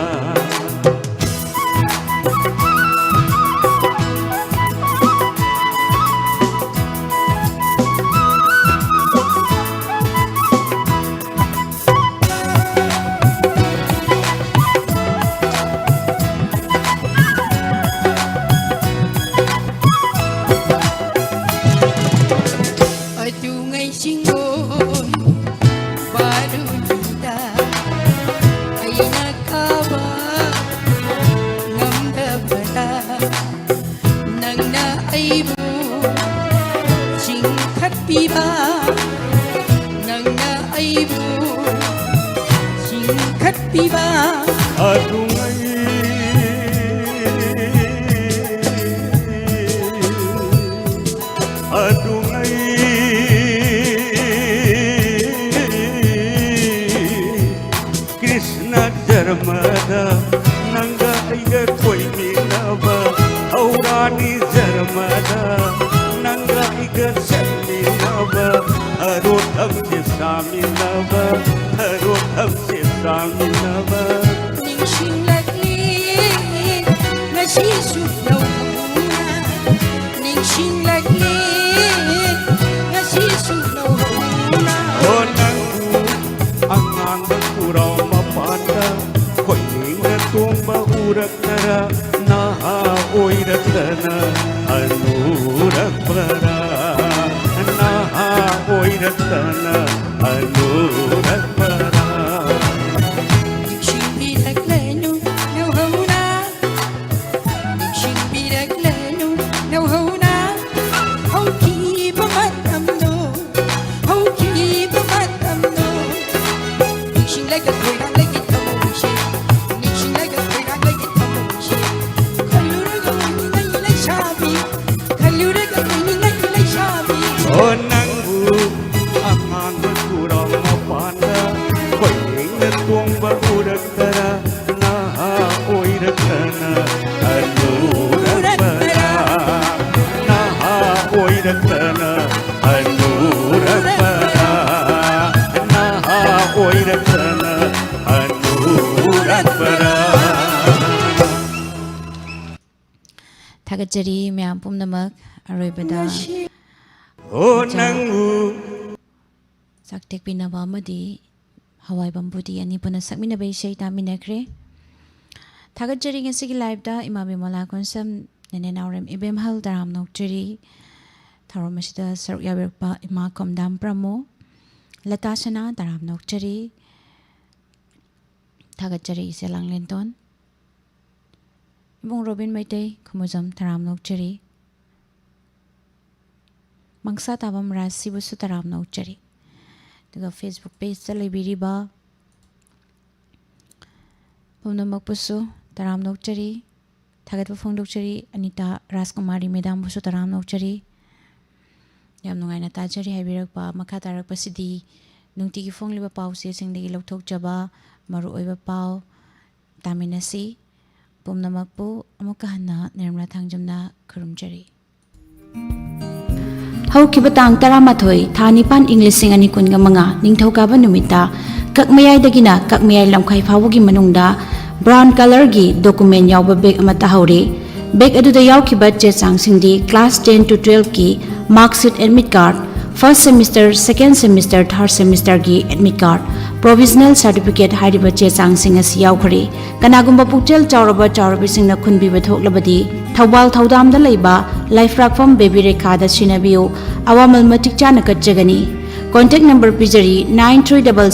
ꯑꯗꯨꯉꯩ ꯆꯤꯡꯒꯣꯏ ꯕꯥꯔꯨꯅꯤꯗ ꯑꯩꯅ ꯀꯥꯕ ꯉꯝꯗꯕꯗ ꯅꯪꯅ ꯑꯩꯕꯨ ꯆꯤꯡꯈꯠꯄꯤꯕ, ꯅꯪꯅ ꯑꯩꯕꯨ ꯆꯤꯡꯈꯠꯄꯤꯕ꯫ ꯑꯗꯨꯉꯩ ꯑꯗꯨꯉꯩ ꯀ꯭ꯔꯤꯁꯅ ꯖꯔꯃꯗ ꯅꯪꯒ ꯑꯩꯒ ꯀꯣꯏꯃꯤꯟꯅꯕ, ꯍꯧꯔꯥꯅꯤ ꯖꯔꯃꯗ ꯅꯪꯒ ꯑꯩꯒ ꯆꯠꯃꯤꯟꯅꯕ, ꯑꯔꯣ ꯊꯝꯆꯦꯠ ꯆꯥꯃꯤꯟꯅꯕ, ꯎꯔꯥꯎ ꯃꯄꯥꯟꯗ ꯈꯣꯏꯅꯤꯡꯅ ꯇꯣꯡꯕ ꯎꯔꯛꯇꯔꯥ? ꯅꯍꯥ ꯑꯣꯏꯔꯛꯇꯅ ꯍꯅꯨꯔꯛꯄꯔꯥ? ꯅꯍꯥ ꯑꯣꯏꯔꯛꯇꯅ ꯍꯅꯨꯔꯛꯄꯔꯥ? ꯅꯤꯡꯁꯤꯡꯕꯤꯔꯛꯂꯅꯨ ꯅꯧꯍꯧꯅ, ꯅꯤꯡꯁꯤꯡꯕꯤꯔꯛꯂꯅꯨ ꯅꯧꯍꯧꯅ, ꯍꯧꯈꯤꯕ ꯃꯇꯝꯗꯣ, ꯍꯧꯈꯤꯕ ꯃꯇꯝꯗꯣ꯫ ꯅꯤꯡꯁꯤꯡꯂꯒ ꯈꯣꯏꯔꯥꯡꯂꯒꯦ ꯊꯃꯣꯏꯁꯦ, ꯅꯤꯡꯁꯤꯡꯂꯒ ꯈꯣꯏꯔꯥꯡꯂꯒꯦ ꯊꯃꯣꯏꯁꯦ꯫ ꯈꯜꯂꯨꯔꯒ ꯑꯣꯏꯅꯤꯡꯉꯩ ꯂꯩꯁꯥꯕꯤ, ꯈꯜꯂꯨꯔꯒ ꯑꯣꯏꯅꯤꯡꯉꯩ ꯂꯩꯁꯥꯕꯤ꯫ ꯑꯣ ꯅꯪꯕꯨ ꯑꯉꯥꯡꯕ ꯈꯨꯔꯥꯎ ꯃꯄꯥꯟꯗ ꯈꯣꯏꯅꯤꯡꯅ ꯇꯣꯡꯕ ꯎꯔꯛꯇꯔꯥ? ꯅꯍꯥ ꯑꯣꯏꯔꯛꯇꯅ ꯍꯅꯨꯔꯛꯄꯔꯥ? ꯅꯍꯥ ꯑꯣꯏꯔꯛꯇꯅ ꯍꯅꯨꯔꯛꯄꯔꯥ? ꯅꯍꯥ ꯑꯣꯏꯔꯛꯇꯅ ꯍꯅꯨꯔꯛꯄꯔꯥ? ꯊꯥꯒꯠꯆꯔꯤ ꯃꯌꯥꯝ ꯄꯨꯝꯅꯃꯛ꯫ ꯑꯔꯣꯏꯕꯗ ꯑꯣ ꯅꯪꯕꯨ ꯆꯥꯛ ꯇꯦꯛꯄꯤꯅꯕ ꯑꯃꯗꯤ ꯍꯋꯥꯏ ꯕꯝꯕꯨꯗꯤ ꯑꯅꯤ ꯄꯨꯟꯅ ꯁꯛꯃꯤꯟꯅꯕ ꯏꯁꯩ ꯇꯥꯃꯤꯟꯅꯈ꯭ꯔꯦ꯫ ꯊꯥꯒꯠꯆꯔꯤ ꯉꯁꯤꯒꯤ ꯂꯥꯏꯞꯇ ꯏꯃꯥ ꯕꯤꯃꯂꯥ ꯀꯣꯟꯁꯝ, ꯅꯦꯅꯦ ꯅꯥꯎꯔꯦꯝ ꯏꯕꯦꯝꯍꯜ ꯇꯔꯥꯝꯅ ꯑꯣꯛꯆꯔꯤ꯫ ꯊꯧꯔꯝ ꯑꯁꯤꯗ ꯁꯔꯨꯛ ꯌꯥꯕꯤꯔꯛꯄ ꯏꯃꯥ ꯀꯣꯝꯗꯥꯝ ꯄ꯭ꯔꯃꯣ, ꯂꯇꯥ ꯁꯅꯥ ꯇꯔꯥꯝꯅ ꯑꯣꯛꯆꯔꯤ꯫ ꯊꯥꯒꯠꯆꯔꯤ ꯏꯆꯦ ꯂꯥꯡꯂꯦꯟꯇꯣꯟ꯫ ꯏꯕꯨꯡ ꯔꯣꯕꯤꯟ ꯃꯩꯇꯩ ꯈꯨꯃꯨꯖꯝ ꯇꯔꯥꯝꯅ ꯑꯣꯛꯆꯔꯤ꯫ ꯃꯪꯁꯥ ꯇꯥꯕꯝ ꯔꯥꯖꯁꯤꯕꯨꯁꯨ ꯇꯔꯥꯝꯅ ꯑꯣꯛꯆꯔꯤ꯫ ꯑꯗꯨꯒ Facebook pageꯇ ꯂꯩꯕꯤꯔꯤꯕ ꯄꯨꯝꯅꯃꯛꯄꯨꯁꯨ ꯇꯔꯥꯝꯅ ꯑꯣꯛꯆꯔꯤ꯫ ꯊꯥꯒꯠꯄ ꯐꯣꯡꯗꯣꯛꯆꯔꯤ꯫ ꯑꯅꯤꯇꯥ ꯔꯥꯖꯀꯨꯃꯥꯔꯤ ꯃꯦꯗꯥꯝꯕꯨꯁꯨ ꯇꯔꯥꯝꯅ ꯑꯣꯛꯆꯔꯤ꯫ ꯌꯥꯝ ꯅꯨꯡꯉꯥꯏꯅ ꯇꯥꯖꯔꯤ꯫ ꯍꯥꯏꯕꯤꯔꯛꯄ ꯃꯈꯥ ꯇꯥꯔꯛꯄꯁꯤꯗꯤ ꯅꯨꯡꯇꯤꯒꯤ ꯐꯣꯡꯂꯤꯕ ꯄꯥꯎ ꯆꯦꯁꯤꯡꯗꯒꯤ ꯂꯧꯊꯣꯛꯆꯕ ꯃꯔꯨꯑꯣꯏꯕ ꯄꯥꯎ ꯇꯥꯃꯤꯟꯅꯁꯤ꯫ ꯄꯨꯝꯅꯃꯛꯄꯨ ꯑꯃꯨꯛꯀ ꯍꯟꯅ ꯅꯤꯔꯃꯂꯥ ꯊꯥꯡꯖꯝꯅ ꯈꯨꯔꯨꯝꯖꯔꯤ꯫ ꯍꯧꯈꯤꯕ ꯇꯥꯡ ꯇꯔꯥꯃꯥꯊꯣꯏ, ꯊꯥ ꯅꯤꯄꯥꯟ, ꯏꯪ ꯂꯤꯁꯤꯡ ꯑꯅꯤ ꯀꯨꯟꯒ ꯃꯉꯥ, ꯅꯤꯡꯊꯧꯀꯥꯕ ꯅꯨꯃꯤꯠꯇ ꯀꯛꯃꯌꯥꯏꯗꯒꯤꯅ ꯀꯛꯃꯌꯥꯏ ꯂꯝꯈꯥꯏ ꯐꯥꯎꯕꯒꯤ ꯃꯅꯨꯡꯗ brown colourꯒꯤ document ꯌꯥꯎꯕ bag ꯑꯃ ꯇꯥꯍꯧꯔꯦ꯫ Bag ꯑꯗꯨꯗ ꯌꯥꯎꯈꯤꯕ ꯆꯦ ꯆꯥꯡꯁꯤꯡꯗꯤ class ten to twelveꯀꯤ mark sheet, admit card, First semester, second semester, third semesterꯒꯤ admit card, provisional certificate ꯍꯥꯏꯔꯤꯕ ꯆꯦ ꯆꯥꯡꯁꯤꯡ ꯑꯁꯤ ꯌꯥꯎꯈ꯭ꯔꯦ꯫ ꯀꯅꯥꯒꯨꯝꯕ ꯄꯨꯛꯆꯦꯜ ꯆꯥꯎꯔꯕ ꯆꯥꯎꯔꯕꯤꯁꯤꯡꯅ ꯈꯨꯟꯕꯤꯕ ꯊꯣꯛꯂꯕꯗꯤ ꯊꯧꯕꯥꯜ ꯊꯧꯗꯥꯝꯗ ꯂꯩꯕ ꯂꯥꯏꯐ꯭ꯔꯥꯛꯐꯝ ꯕꯦꯕꯤ ꯔꯦꯈꯥꯗ ꯁꯤꯟꯅꯕꯤꯌꯨ꯫ ꯑꯋꯥꯃꯜ ꯃꯇꯤꯛ ꯆꯥꯅ ꯀꯠꯆꯒꯅꯤ꯫ Contact number ꯄꯤꯖꯔꯤ, nine three double